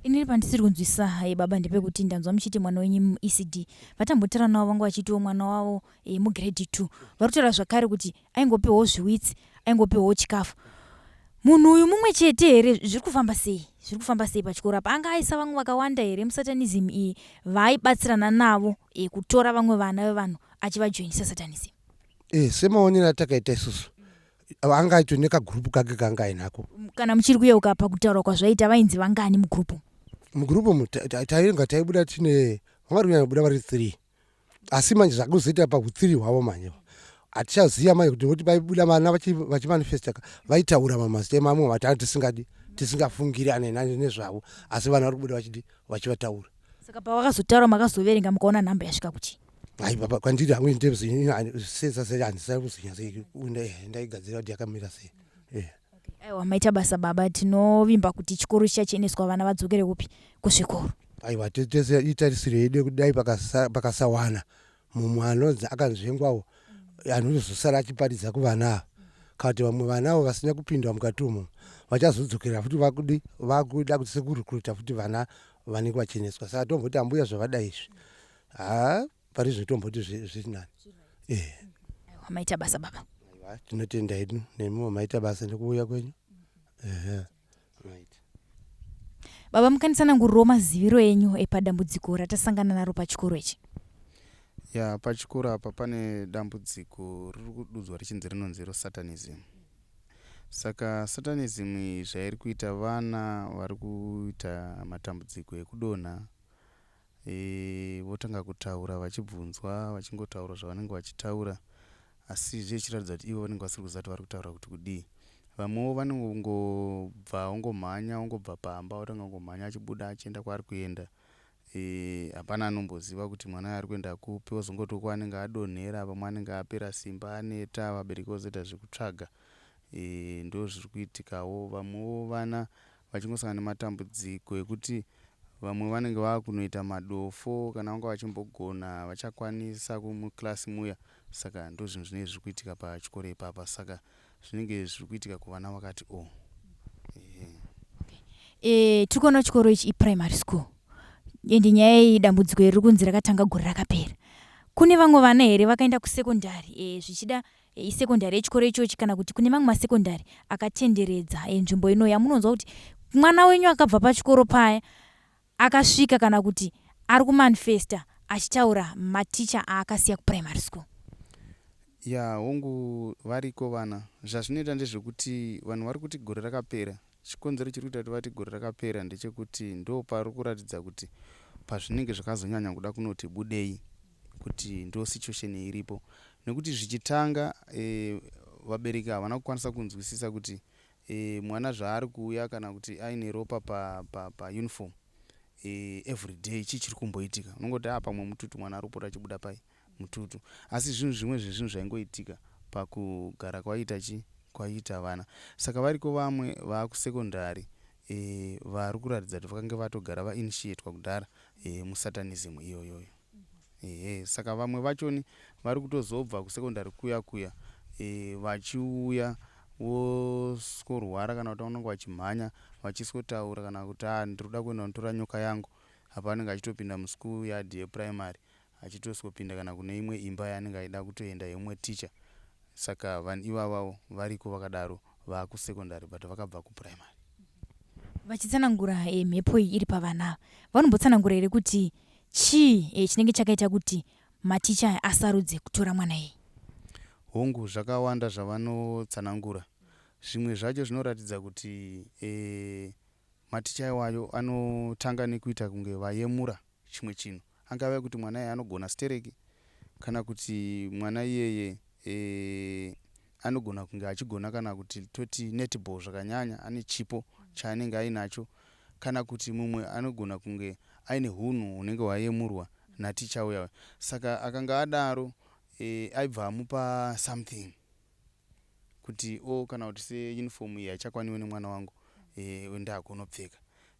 Inini pandisiri kunzwisisa hai baba ndepekuti ndanzwa muchiti mwana wenyu muECD, vatambotaura navo vanga vachitiwo mwana wavo mugrade 2, vari kutaura zvakare kuti aingopiwawo zviwitsi, aingopiwawo chikafu. Munhu uyu mumwe chete here? Zviri kufamba sei? Zviri kufamba sei pachikoro apa? Anga aisa vamwe vakawanda here musatanism iyi vaaibatsirana navo kutora vamwe vana vevanhu achivajoinisa satanism? Eh, semaonero atakaita isusu, anga aito nekagurupu kake kaanga ainako. Kana muchiri kuyeuka pakutaura kwazvaita, vainzi vangani mugurupu? Mugurupu tainga taibuda tine vanga vari kunyanya kubuda vari 3, asi manje zvakuzoita pauthree hwavo manje hatichaziva manje kuti nokuti vaibuda vana vachimanifesta, vaitaura mamazita emamwe vatanga tisingadi, tisingafungiri ane nezvavo, asi vana vari kubuda vachidi vachivataura. Saka pavakazotaura, makazoverenga mukaona nhamba yasvika kuchii? Ai baba, kwandiri hangu handisai kuzinyatsa, ndaigadzira kuti yakamira sei. Eh. Aiwa, maita basa baba. Tinovimba kuti chikoro chichacheneswa, vana vadzokere kupi? Kuzvikoro. Aiwa, tese itarisiro yedu yekuti dai pakasawana mumwe anonzi akanzvengwawo anozosara achiparidza kuvana ava, kana kuti vamwe vana avo vasina kupindwa mukati umo vachazodzokera futi, vakudi vakuda kuti sekurecruita futi vana vanenge vacheneswa. Saka tomboti ambuya zvavadai izvi, ha, pari zvino tomboti zviri nani. Eh. Aiwa, maita basa baba. Aiwa, tinotenda hedu nemiwo, maita basa nekuuya kwenyu. Ehe, right. Baba, mukanditsanangurirawo maziviro enyu epadambudziko ratasangana naro pachikoro ichi. Ya, pachikoro apa pane dambudziko riri kududzwa richinzi rinonzi iro satanism. Saka satanism iyi zvairi kuita, vana vari kuita matambudziko ekudonha, votanga kutaura vachibvunzwa, vachingotaura zvavanenge vachitaura, asi zvichiratidza kuti ivo vanenge vasiri kuziva kuti vari kutaura kuti kudii. Vamwewo vanongobva ongomhanya, ongobva pamba, otanga kungomhanya achibuda achienda kwaari kuenda. Hapana anomboziva kuti mwana uyu ari kuenda kupi. Ozongoti uko anenge adonhera, pamwe anenge apera simba, aneta, vabereki vozoita zvekutsvaga. Ndo zviri kuitikawo. Vamwewo vana vachingosangana nematambudziko ekuti vamwe vanenge vakunoita madofo, kana vanga vachimbogona vachakwanisa mukilasi muya. Saka ndo zvinhu zvinenge zviri kuitika pachikoro ipapa. Saka zvinenge zviri kuitika kuvana vakati o Tiri kuona chikoro ichi iprimary school, ende nyaya iyi, dambudziko iri riri kunzi rakatanga gore rakapera. Kune vamwe vana here vakaenda kusekondari, zvichida isekondari yechikoro ichochi, kana kuti kune mamwe masekondari akatenderedza nzvimbo ino, yamunonzwa kuti mwana wenyu akabva pachikoro paya akasvika kana kuti ari kumanifesta achitaura maticha aakasiya kuprimary school? Ya hongu variko vana. Zvazvinoita ndezvekuti vanhu vari kuti gore rakapera. Chikonzero chiri kuita kuti vati gore rakapera ndechekuti ndopari kuratidza kuti pazvinenge zvakazonyanya kuda kunoti budei kuti ndo situation iripo. Nekuti zvichitanga e, vabereki havana kukwanisa kunzwisisa kuti e, mwana zvaari kuuya kana kuti aine ropa pauniform pa, pa e, everyday chii chiri kumboitika. Unongoti a ah, pamwe mututu mwana ari kupota achibuda pai mututu asi zvinhu zvimwe zvezvinhu zvaingoitika pakugara kwaiita chi kwaiita vana saka variko vamwe vaakusekondari e, vari kuratidza kuti vakange vatogara vainitiatwa kudhara e, musatanism iyoyoyo ehe saka vamwe vachoni vari kutozobva kusekondari kuya kuya e, vachiuya voskorwara kana kuti vanonge vachimhanya vachiswotaura kana kuti a ah, ndiri kuda kuenda kunotora nyoka yangu apa anenge achitopinda muschool yard yeprimary achitoswopinda kana kune imwe imba yaanenge achida kutoenda yeumwe teacher saka vanhu ivavavo variko vakadaro vakusecondary but vakabva kuprimary. Vachitsanangura eh, mhepo iyi iri pavana ava vanombotsanangura here kuti chii eh, chinenge chakaita kuti maticha aya asarudze kutora mwana iyeye? Hongu, zvakawanda zvavanotsanangura. Zvimwe zvacho zvinoratidza kuti eh, maticha iwayo anotanga nekuita kunge vayemura chimwe chinhu angave kuti mwana iyeye anogona stereki kana kuti mwana iyeye e, anogona kunge achigona kana kuti toti netball zvakanyanya ane chipo chaanenge ainacho kana kuti mumwe anogona kunge aine hunhu hunenge hwayemurwa naticha uya saka akanga adaro e, aibva amupa something kuti o oh, kana kuti seuniform iyi haichakwaniwe nemwana wangu e, ndakunopfeka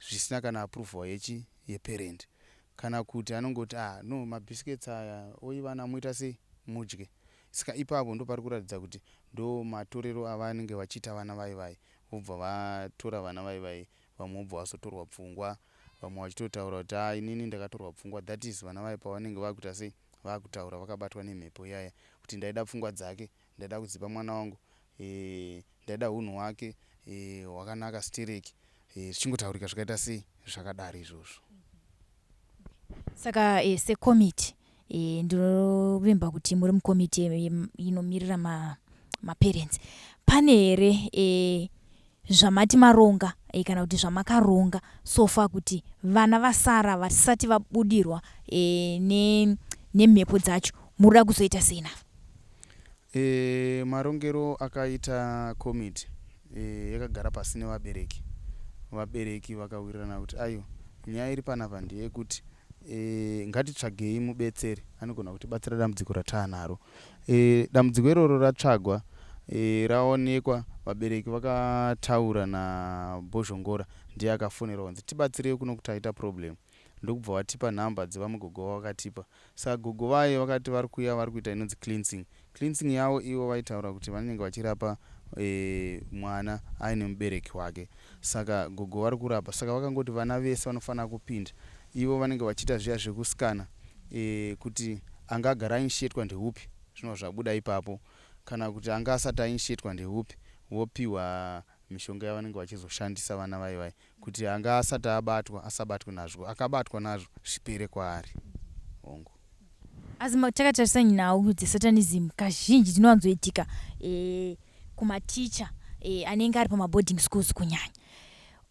zvisina kana approval yechi yeparent kana kuti anongoti ah no mabiscuits aya oivana muita sei mudye saka ipapo ndo pari kuratidza kuti ndo matorero avanenge vachiita vana vai vai vobva vatora vana vai vai vamwe vobva vazotorwa pfungwa vamwe vachitotaura kuti ah inini ndakatorwa pfungwa that is vana vai pavanenge vakuita sei vakutaura vakabatwa nemhepo iyaya kuti ndaida pfungwa dzake ndaida kudzipa mwana wangu e, ndaida hunhu hwake e, hwakanaka stereki e, zvichingotaurika zvakaita sei zvakadaro izvozvo saka e, sekomiti e, ndinovimba kuti muri mukomiti inomirira maparents ma pane here e, zvamati maronga e, kana kuti zvamakaronga so far kuti vana vasara vasati vabudirwa e, nemhepo ne dzacho murikuda kuzoita sei navo? E, marongero akaita komiti e, yakagara pasi nevabereki vabereki vakawirirana kuti aiwa nyaya iri panapa ndeyekuti e, ngatitsvagei mubetseri anogona kutibatsira dambudziko rataanaro E, dambudziko iroro ratsvagwa e, raonekwa vabereki vakataura nabhozhongora ndiye akafonerwa kunzi tibatsirei kuno kuti aita problem ndokubva vatipa nhamba dzevamwe gogo vavakatipa saka gogo vaye vakati vari kuuya vari kuita inonzi cleansing cleansing yavo ivo vaitaura kuti vanenge vachirapa e, mwana aine mubereki wake saka gogo vari kurapa saka vakangoti vana vese vanofanira kupinda ivo vanenge vachiita zviya zvekusikana e, kuti anga agara ainshetwa ndeupi zvinova zvabuda ipapo kana kuti anga asati ainshetwa ndeupi vopiwa mishonga yavanenge vachizoshandisa vana vai vai kuti anga asati abatwa asabatwe nazvo akabatwa nazvo zvipere kwaari hongu asi takatarisa nhau dzesatanism kazhinji dzinowanzoitika e, kumaticha e, anenge ari pamaboarding schools kunyanya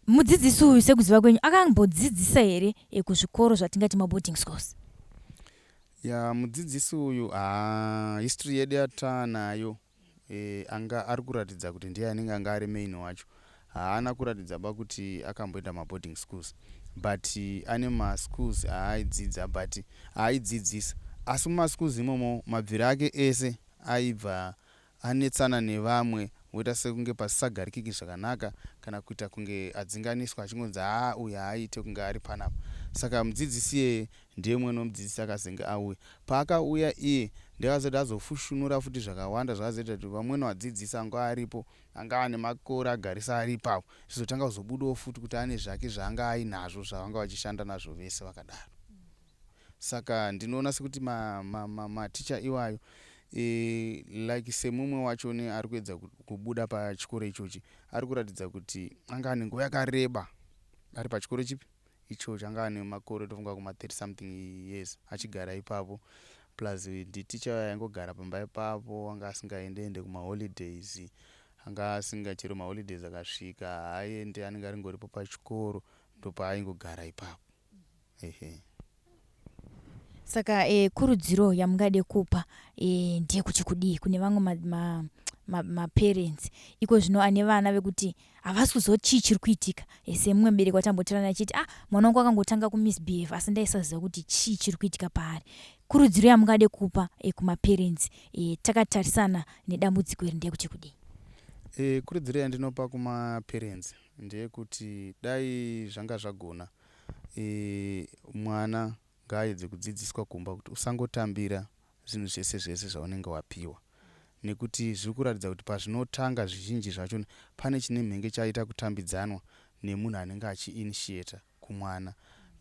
Mudzidzisi uyu sekuziva kwenyu akambodzidzisa here eh, kuzvikoro zvatingati maboarding schools? Ya mudzidzisi uyu haa history yedu yataanayo e, anga ari kuratidza kuti ndiye anenge anga ari main wacho haana kuratidza ba kuti akamboenda maboarding schools but ane maschools aaidzidza but aaidzidzisa asi mumaschools imomo mabviro ake ese aibva anetsana nevamwe voita sekunge pasisagarikiki zvakanaka kana kuita kunge adzinganiswa achingonzi haa uyu haaite kunge ari panapa saka mudzidzisi iyeye ndiye mumwe nomudzidzisi akazenge auya paakauya iye ndakazoti azofushunura futi zvakawanda zvakazoita kuti vamweni vadzidzisi anga aripo anga ane makore agarisa ari ipapo zvizotanga kuzobudawo futi kuti ane zvake zvaanga ainazvo zvavanga vachishanda nazvo vese vakadaro Saka ndinoona sekuti maticha ma, ma, ma iwayo e, like semumwe wachoni ari kuedza kubuda pachikoro ichochi ari kuratidza kuti anga ane nguva yakareba ari pachikoro chipi ichochi anga ane makore tofunga kuma 30 something years achigara ipapo. Plus nditicha uya aingogara pamba ipapo, anga asingaende ende kumaholidays, anga asinga chero maholidays akasvika haaende, anenge aringoripo pachikoro, ndopaaingogara ipapo. Ehe. Saka e, kurudziro yamungade kupa e, ndeyekuti kudii kune vamwe maparents ma, ma iko zvino ane vana vekuti havasi kuziva kuti chii chiri kuitika e, semumwe mubereki watambotirana achiti ah mwana wangu akangotanga kumisbehave asi ndaisaziva kuti chii chiri kuitika paari. Kurudziro yamungade kupa e, kumaparents e, takatarisana nedambudziko iri ndeyekuti kudii? E, kurudziro yandinopa kumaparents ndeyekuti dai zvanga zvagona e, mwana ngaaedze kudzidziswa kumba kuti usangotambira zvinhu zvese zvese zvaunenge wapiwa nekuti zviri kuratidza kuti pazvinotanga zvizhinji zvacho pane chine mhenge chaita kutambidzanwa nemunhu anenge achiinitiata kumwana.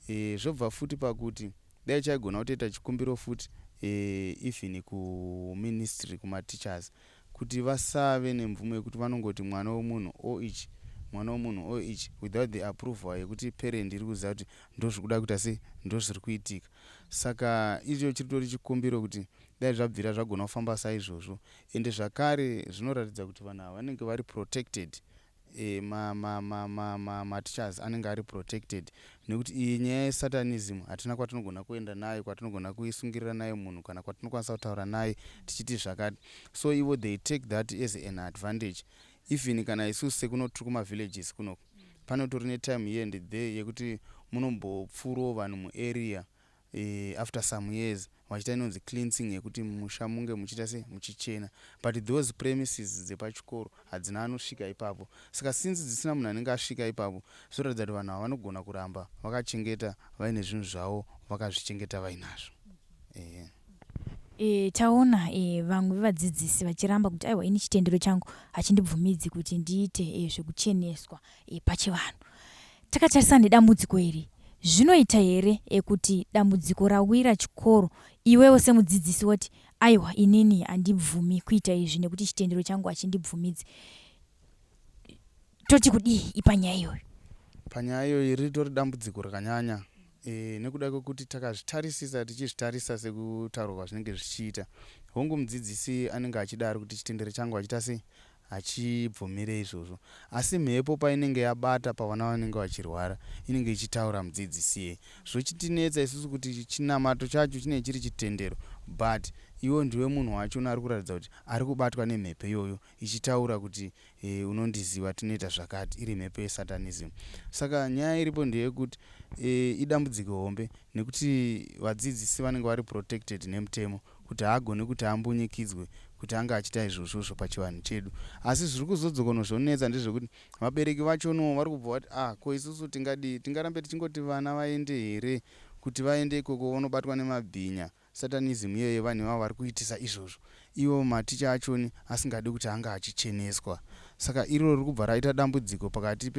E, zvobva futi pakuti dai chaigona kutoita chikumbiro futi e, even kuministry kumateachers kuti vasave nemvumo yekuti vanongoti mwana wemunhu o ichi, mwana wemunhu o ichi without the approval yekuti parent iri kuziva kuti ndozvikuda kuita sei, ndozviri kuitika. Saka icho chiritori chikumbiro kuti dai zvabvira zvagona kufamba saizvozvo. Ende zvakare zvinoratidza kuti vanhu ava vanenge vari protected e, ma, ma, ma, ma, ma, mateachers anenge ari protected nekuti iyi nyaya yesatanism hatina kwatinogona kuenda nayo, kwatinogona kuisungirira nayo munhu kana kwatinokwanisa kutaura naye tichiti zvakati. So ivo they take that as an advantage. Even kana isusu sekuno tiri kumavillages kunoku, panotori netime here and there yekuti munombopfuurawo vanhu muarea e, after some years vachiita inonzi cleansing yekuti musha munge muchiita se muchichena, but those premises dzepachikoro hadzina anosvika ipapo. Saka since dzisina munhu anenge asvika ipapo, zvinoratidza kuti vanhu ava vanogona kuramba vakachengeta vaine zvinhu zvavo, vakazvichengeta vainazvo. Ehe. E, taona e, vamwe vevadzidzisi vachiramba kuti aiwa, ini chitendero changu hachindibvumidzi kuti ndiite e, zvekucheneswa e, pachivanhu. Takatarisana nedambudziko iri, zvinoita here e, kuti dambudziko rawira chikoro, iwewo semudzidzisi woti aiwa, inini handibvumi kuita izvi nekuti chitendero changu hachindibvumidzi? Toti kudii ipanyaya iyoyo? Panyaya iyoyi ritori dambudziko rakanyanya e, nekuda kwekuti takazvitarisisa, tichizvitarisa sekutaurwa kwazvinenge zvichiita, hongu mudzidzisi anenge achidaro kuti chitendero changu hachiita sei, hachibvumire izvozvo, asi mhepo painenge yabata pavana vanenge vachirwara inenge ichitaura mudzidzisi yeye. Zvochitinetsa isusu kuti chinamato chacho chinenge chiri chitendero, but iwo ndiwe munhu wachona ari kuratidza kuti ari kubatwa nemhepo iyoyo ichitaura kuti e, unondiziva, tinoita zvakati, iri mhepo yesatanism. Saka nyaya iripo ndeyekuti e, idambudziko hombe nekuti vadzidzisi vanenge vari protected nemutemo kuti haagoni kuti ambunyikidzwe kuti ange achiita izvozvozvo pachivanhu chedu. Asi zviri kuzodzokono zvonetsa ndezvekuti vabereki vachonowo vari kubva vati ah, ko isusu tingadii, tingarambe tichingoti vana vaende here, kuti vaende ikoko vanobatwa nemabhinya, satanism iyoyo, vanhu ivavo vari kuitisa izvozvo, ivo maticha achoni asingadi kuti anga achicheneswa. Saka iroro riri kubva raita dambudziko pakati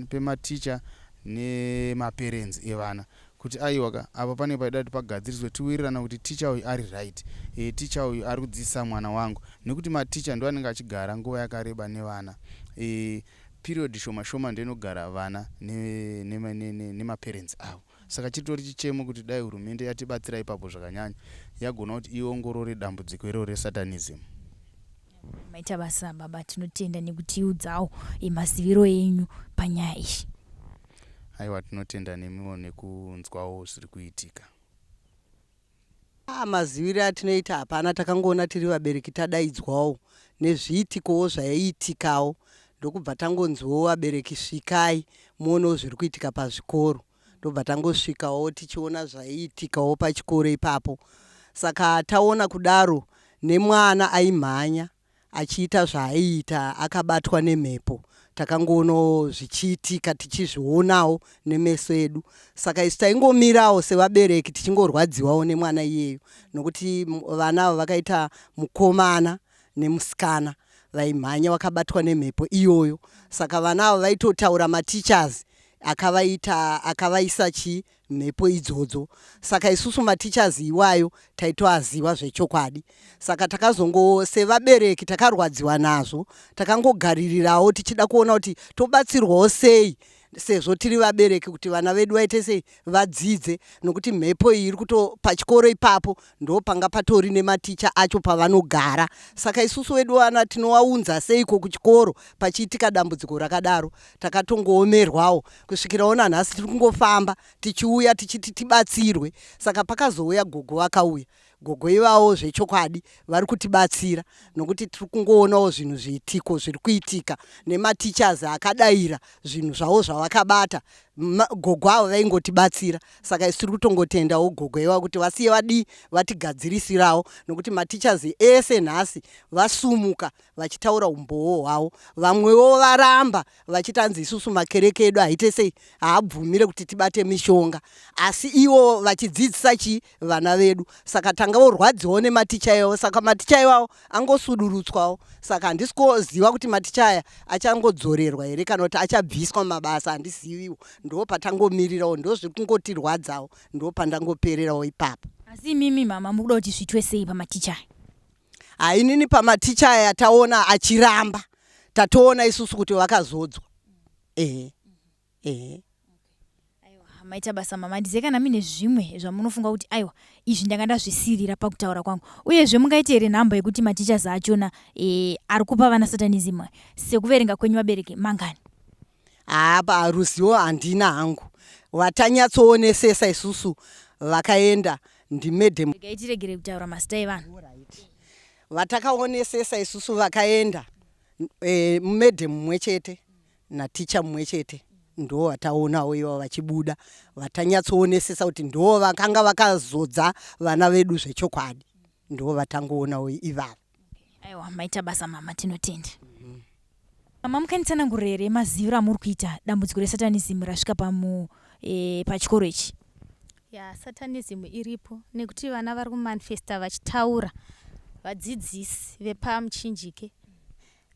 pematicha nemaparents evana kuti aiwa ka, apa pane paida kuti pagadziriswe, tiwirirana kuti ticha uyu ari right, e, ticha uyu ari kudzidzisa mwana wangu, nekuti maticha ndo anenge achigara nguva yakareba nevana. E, period shoma shoma ndoinogara vana nemaparents avo. Saka chitori chichemo kuti dai hurumende yatibatsira ipapo zvakanyanya, yagona kuti iongorore dambudziko iroro resatanism. Maita basa baba, tinotenda nekutiudzawo maziviro enyu panyaya iyi. Aiwa, tinotenda nemiwo nekunzwawo zviri kuitika. Ah, maziviro atinoita hapana, takangoona tiri vabereki tadaidzwawo nezviitikowo zvaiitikawo, ndokubva tangonziwo vabereki svikai muonewo zviri kuitika pazvikoro. Ndobva tangosvikawo tichiona zvaiitikawo pachikoro ipapo. Saka taona kudaro nemwana aimhanya achiita zvaaiita akabatwa nemhepo, takangoonawo zvichiitika tichizvionawo nemeso edu. Saka isu taingomirawo sevabereki tichingorwadziwawo nemwana iyeyo, nokuti vana ava vakaita mukomana nemusikana vaimhanya vakabatwa nemhepo iyoyo. Saka vana ava vaitotaura mateachers akavaita akavaisa chii mhepo idzodzo. Saka isusu mateachers iwayo taitoaziva zvechokwadi. Saka takazongo sevabereki takarwadziwa nazvo, takangogaririrawo tichida kuona kuti tobatsirwawo sei. Sezvo tiri vabereki kuti vana vedu vaite sei vadzidze nokuti mhepo iyi iri kuto pachikoro ipapo ndo panga patori nematicha acho pavanogara saka isusu vedu vana tinovaunza seiko kuchikoro pachiitika dambudziko rakadaro takatongoomerwawo kusvikirawo nanhasi tiri kungofamba tichiuya tichiti tibatsirwe saka pakazouya gogo vakauya Gogo ivavo zvechokwadi vari kutibatsira nokuti tiri kungoonawo zvinhu zviitiko zviri kuitika nemateachers akadaira zvinhu zvavo zvavakabata. Gogo avo vaingotibatsira saka isu tiri kutongotendawo gogo ivavo kuti vasiye vadii vatigadzirisirawo nokuti mateachers ese nhasi vasumuka vachitaura umbowo hwavo. Vamwewo varamba vachiti hanzi isusu makereke edu haite sei haabvumire kuti tibate mishonga asi ivo vachidzidzisa chii vana vedu saka tanga vorwadziwawo nematicha iwawo saka maticha iwawo angosudurutswawo saka handisi kuziva kuti maticha aya achangodzorerwa here kana kuti achabviswa mabasa handiziviwo ndo patangomirirawo ndo zviri kungotirwadzawo ndo pandangopererawo ipapo. Asi imimi mama mukuda kuti zviitwe sei pamaticha aya? Ha inini pamaticha aya taona achiramba tatoona isusu kuti vakazodzwa ehe ehe. Aiwa maita basa mama handizive kana muine zvimwe zvamunofunga kuti aiwa izvi ndanga ndazvisirira pakutaura kwangu uyezve mungaite here nhamba yekuti mateachers achona e, ari kupa vana satanism sekuverenga kwenyu vabereki mangani? Haa paruzivo handina hangu. Vatanyatsoonesesa isusu vakaenda ndimadam. Regai tiregere kutaura mazita evanhu. Vatakaonesesa isusu vakaenda e, madam mumwe chete naticha mumwe chete ndo vataonawo ivo vachibuda vatanyatsoonesesa kuti ndo vakanga vakazodza vana vedu zvechokwadi ndo vatangoonawo ivava. Aiwa maita basa mama tinotenda. Mama mukanditsanangurira here maziviro amuri kuita dambudziko resatanism rasvika pamu e, pachikoro ichi? Ya satanism iripo nekuti vana vari kumanifesta vachitaura vadzidzisi vepamuchinjike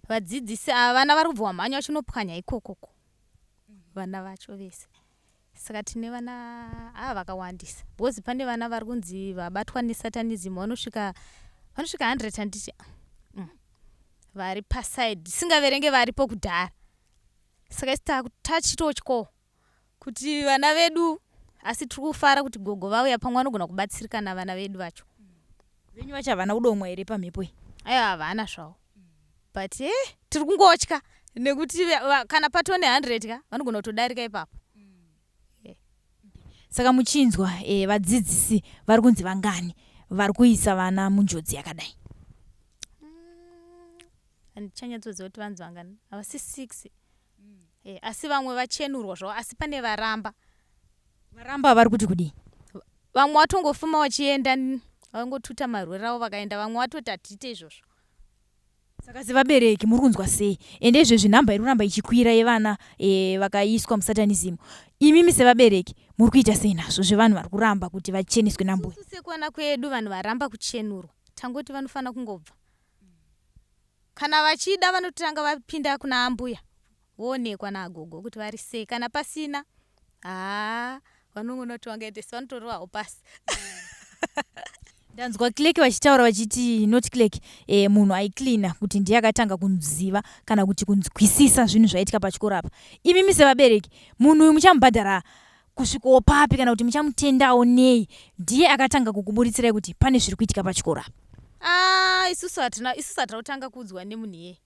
vadzidzisi ava vana vari kubva wamhanya vachinopwanya ikokoko vana vacho vese Saka tine vana haa vakawandisa because pane vana vari kunzi vabatwa nesatanism vanosvika vanosvika 100 handiti mm. vari paside singaverenge varipo kudhara saka isi tachitotyawo kuti vana vedu asi tiri kufara kuti gogo vauya pamwe vanogona kubatsirikana vana vedu vacho venyu vacho havana kudomwa here pamhepo iyi aiwa havana zvavo but eh, tiri kungotya nekuti kana patoo ne100 ka vanogona kutodarika ipapo eh. Saka muchinzwa eh, vadzidzisi vari kunzi vangani vari kuisa vana munjodzi yakadai? Handichanyatsoziva kuti vanzi vangani havasi 6 eh, asi vamwe vachenurwa zvavo asi pane varamba. Varamba vari kuti kudii? Vamwe vatongofuma vachienda vangotuta marwere avo vakaenda vamwe vatoti hatiite izvozvo. Saka sevabereki muri kunzwa sei? Ende izvezvi nhamba iri kuramba ichikwira yevana e, vakaiswa musatanism. Imimi sevabereki muri kuita sei nazvo zvevanhu vari kuramba kuti vacheneswe nambuya? Isusu sekuona kwedu vanhu varamba kuchenurwa tangoti vanofanira kungobva. Kana vachida vanotanga vapinda kuna ambuya voonekwa nagogo kuti vari sei. Kana pasina haa vanongoona kuti vangaite se vanotorovawo pasi. Ndanzwa clerk vachitaura vachiti not clerk eh, munhu aicleaner kuti ndiye akatanga kunziva kana kuti kunzwisisa zvinhu zvaitika pachikoro apa. Imimi sevabereki munhu uyu muchamubhadhara kusvikawo papi kana kuti muchamutendawo nei ndiye akatanga kukuburitsira kuti pane zviri kuitika pachikoro apa? Ah, isusu hatina isusu hatina kutanga kuudzwa nemunhu iyeye.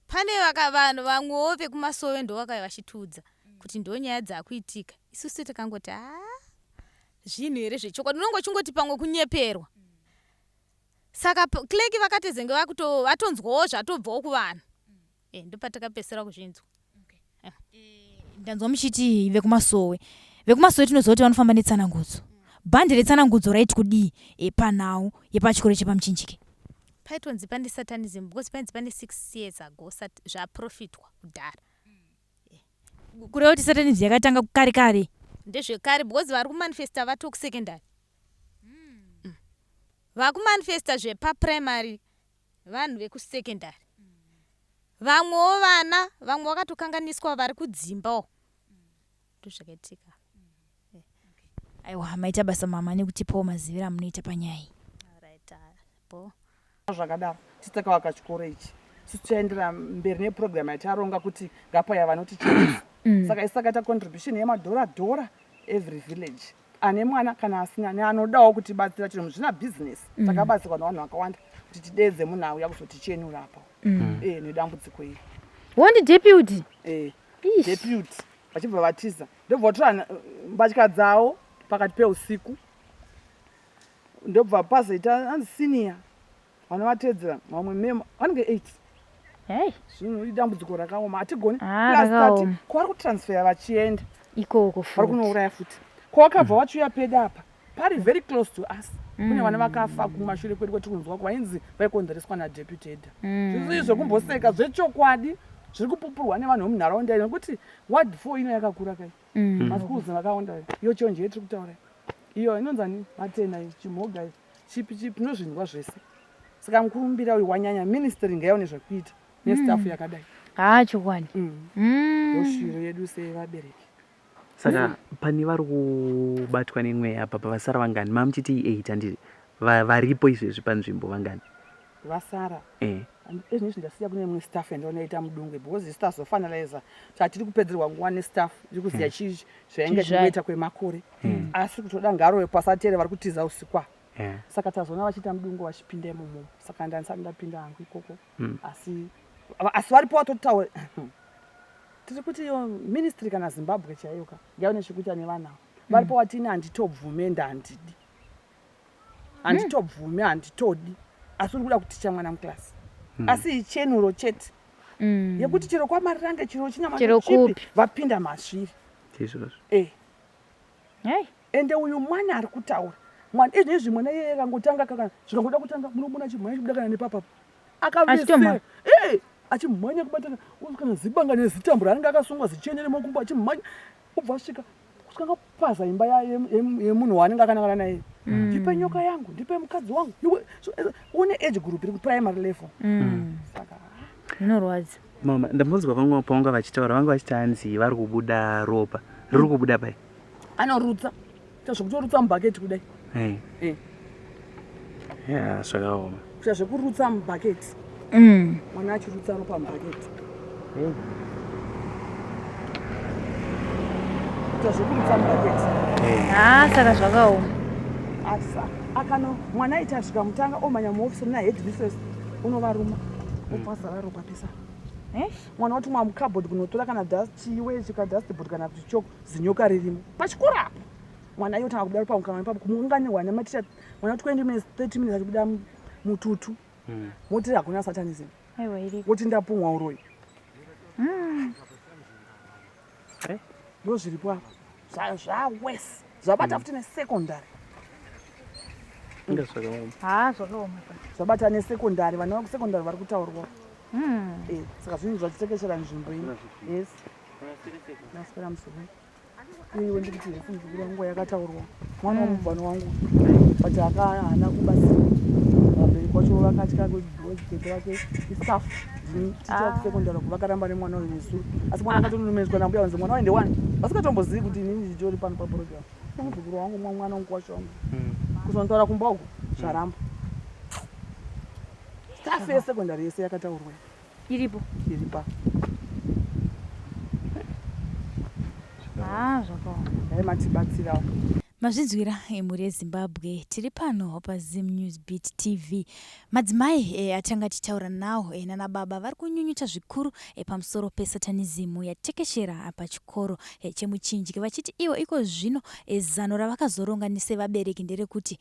Pane vaka vanhu vamwewo vekumasowe ndovakauya vachitiudza kuti ndonyaya dzakuitika. Isusu takangoti haa zvinhu here zvechokwadi unonge uchingoti pamwe kunyeperwa. Saka clerk vakatezenge vakuto vatonzwawo zvatobvawo kuvanhu. Eh, ndopatakapedzisira kuzvinzwa. Okay. Eh. Ndanzwa muchiti vekumasowe. Vekumasowe tinoziva kuti vanofamba netsanangudzo. Bhande retsanangudzo raiti kudii e, panhau yepachikoro chepaMuchinjike? Paitonzi pane satanism because painzi pane 6 years ago zvaprofitwa kudhara. Kureva kuti satanism yakatanga kare kare. Ndezvekare because vari kumanifesta vato kusecondary. Mm. Vakumanifesta zvepaprimary Vanhu vekusecondary vamwewo vana vamwe vakatokanganiswa vari kudzimba uko ndozvakaitika. Aiwa maita basa mama nekutipawo maziviro amunoita panyaya iyi. Alright, bho. Zvakadaro tisi takavaka chikoro ichi isu tichaendera mberi nepurogiramu yataronga kuti ngapaya vanotichenesa. mm. Saka isu takaita contribution yemadhora dhora every village ane mwana kana asina neanodawo kutibatsira chero muzvina business mm. Takabatsirwa nevanhu vakawanda kuti tideedze munhu auya kuzotichenura apa mm. E, nedambudziko iri. Wondi deputy. E, deputy vachibva vatiza, ndobva vatora mbatya dzavo pakati peusiku, ndobva pazoita anzi senior vanovatedzera vamwe memo vanenge 8. Hey. Zvinhu idambudziko rakaoma, hatigoni. Ah, Plus tati rakaoma. kwavari kutransfera vachienda ikoko vari futi kunouraya futi. Kwawakabva wachiuya pedu apa pari very close to us, kune vana vakafa kumashure kwedu kwatiri kunzwa vainzi vaikonzereswa nadeputy head. Zvisii zvekumboseka, zvechokwadi zviri kupupurwa nevanhu vemunharaunda ino, nekuti ward 4 ino yakakura kai, maschools vakawanda. Iyo chonje yetiri kutaura iyo inonzani Matena iyi, Chimhoga iyi, chipi chipi, tinozvinzwa zvese. Saka mukurumbira uyu wanyanya, ministry ngaione zvekuita nestaff yakadai. Haa, chokwadi. Ndoshuviro yedu sevabereki. Saka pane vari kubatwa nemweya apa pavasara vangani? Mamuchiti i8 handiti? Varipo izvezvi panzvimbo vangani? Vasara Eh. Ezvinezvi ndasiya kune imwe staff yandaonaita mudungwe, because isu tazofinaliza tatiri kupedzerwa nguva nestaff iri kuziya chii zvainge Chii chingoita kwemakore, asi kutoda ngaro pasatere vari kutiza usiku apa. Saka tazoona vachiita mudungwe vachipinda imomo, saka ndandisati ndapinda hangu ikoko. Asi varipo vatotaura. Tiri kuti iyo ministry kana Zimbabwe chaiyo ka ngaione chekuita nevana ava. Varipo watini handitobvume, ende handidi, handitobvume, handitodi, asi uri kuda kuticha mwana muklasi, asi ichenuro chete yekuti chero kwamarirange, chero chinyama Chero chipi kupi. vapinda masviri. Ndizvozvo. Hey. Ende uyu mwana ari kutaura mwana izvezvi, mwana iyeye akangotanga kakana zvikangoda kutanga, munomona achimhanya chibuda kana nepapapo. Achitomhanya? Akavese achimhanya kubatana kana zibanga nezitambo raanenge akasungwa zichene remakumbo, achimhanya ubva asvika kusvika ngapaza imba yemunhu waanenge akanangana naye. "Ndipe nyoka yangu, ndipe mukadzi wangu." So, une age group iri kuprimary level, saka Zvinorwadza. Mama, ndambonzwa vamwe pavanga vachitaura, vanga vachiti hanzi vari kubuda ropa riri kubuda pai? Anorutsa, kuita zvekutorutsa mubhaketi kudai. Ya, zvakaoma. Kuita zvekurutsa mubhaketi, mwana achirutsa ropa mubhaketi, kuita zvekurutsa mubhaketi. Haa, saka zvakaoma. Asi akano mwana aiti asvika mutanga omhanya muofisi muna head mistress, unovaruma, opazara ropa pesa. Eish. Mwana watumwa mucupboard kunotora kana dust chiwe chikadustboard kana kuti choko, zinyoka ririmo pachikoro apo. Mwana iye otanga kubuda ropa mukanwa ipapo, kumuunganirwa nematicha, mwana 20 minutes, 30 minutes achibuda mututu. Moti hakuna satanism? Aiwa, iriko. Woti ndapumwa uroyi. Ndo zviripo apa, zvawese zvabata futi nesecondary. Inga zvakaoma. Haa, zvakaoma. Zvabata nesecondary, vana vekusecondary vari kutaurwa. Saka zvinhu zvachitekeshera nzvimbo ino. Yes, maswera musoro iwe. Ndikuti hesi, muzukuru wangu yakataurwa mwana wamubvano wangu, but haana kubatsira. Vabereki vacho vakatya because vake istaff, ticha kusecondary, vakaramba nemwana uyu nesu. Asi mwana akatononomeneswa nambuya vanzi mwana waende wani, vasingatombozivi kuti inini nditori pano paprogram. Muzukuru wangu, mwana wangu wacho wangu kuzonotaura kumba uku zvaramba. Staff yesecondary yese yakataurwa. Iripo. Iripa. Haa, zvakaoma. Dai matibatsirawo. Mazvinzwira, emhuri yeZimbabwe, tiri pano paZim News Beat TV. Madzimai atanga tichitaura nawo nana baba vari kunyunyuta zvikuru pamusoro pesatanism yatekeshera pachikoro cheMuchinjike, vachiti ivo iko zvino zano ravakazoronga nesevabereki nderekuti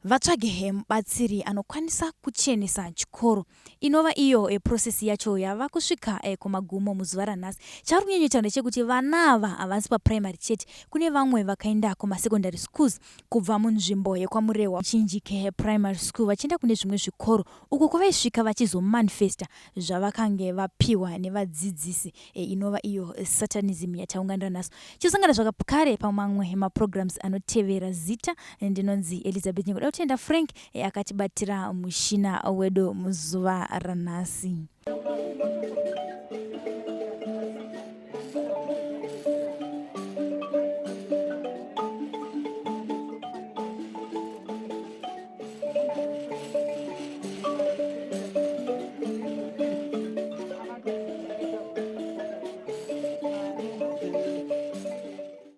vatsvage mubatsiri anokwanisa kuchenesa chikoro, inova iyo process yacho yava kusvika kumagumo muzuva ranhasi. Chavari kunyanyota ndechekuti vana ava havasi paprimary chete, kune vamwe vakaenda kumasecondary schools kubva munzvimbo yekwaMurehwa Chinjike Primary School vachienda kune zvimwe zvikoro, uko kwavaisvika vachizomanifesta zvavakange vapiwa nevadzidzisi, inova iyo satanism yataunganira nhasi. Chosangana zvakare pamamwe maprograms anotevera. Zita ndinonzi Elizabeth Nyengoda. Kutenda Frank akatibatira mushina wedu muzuva ranhasi.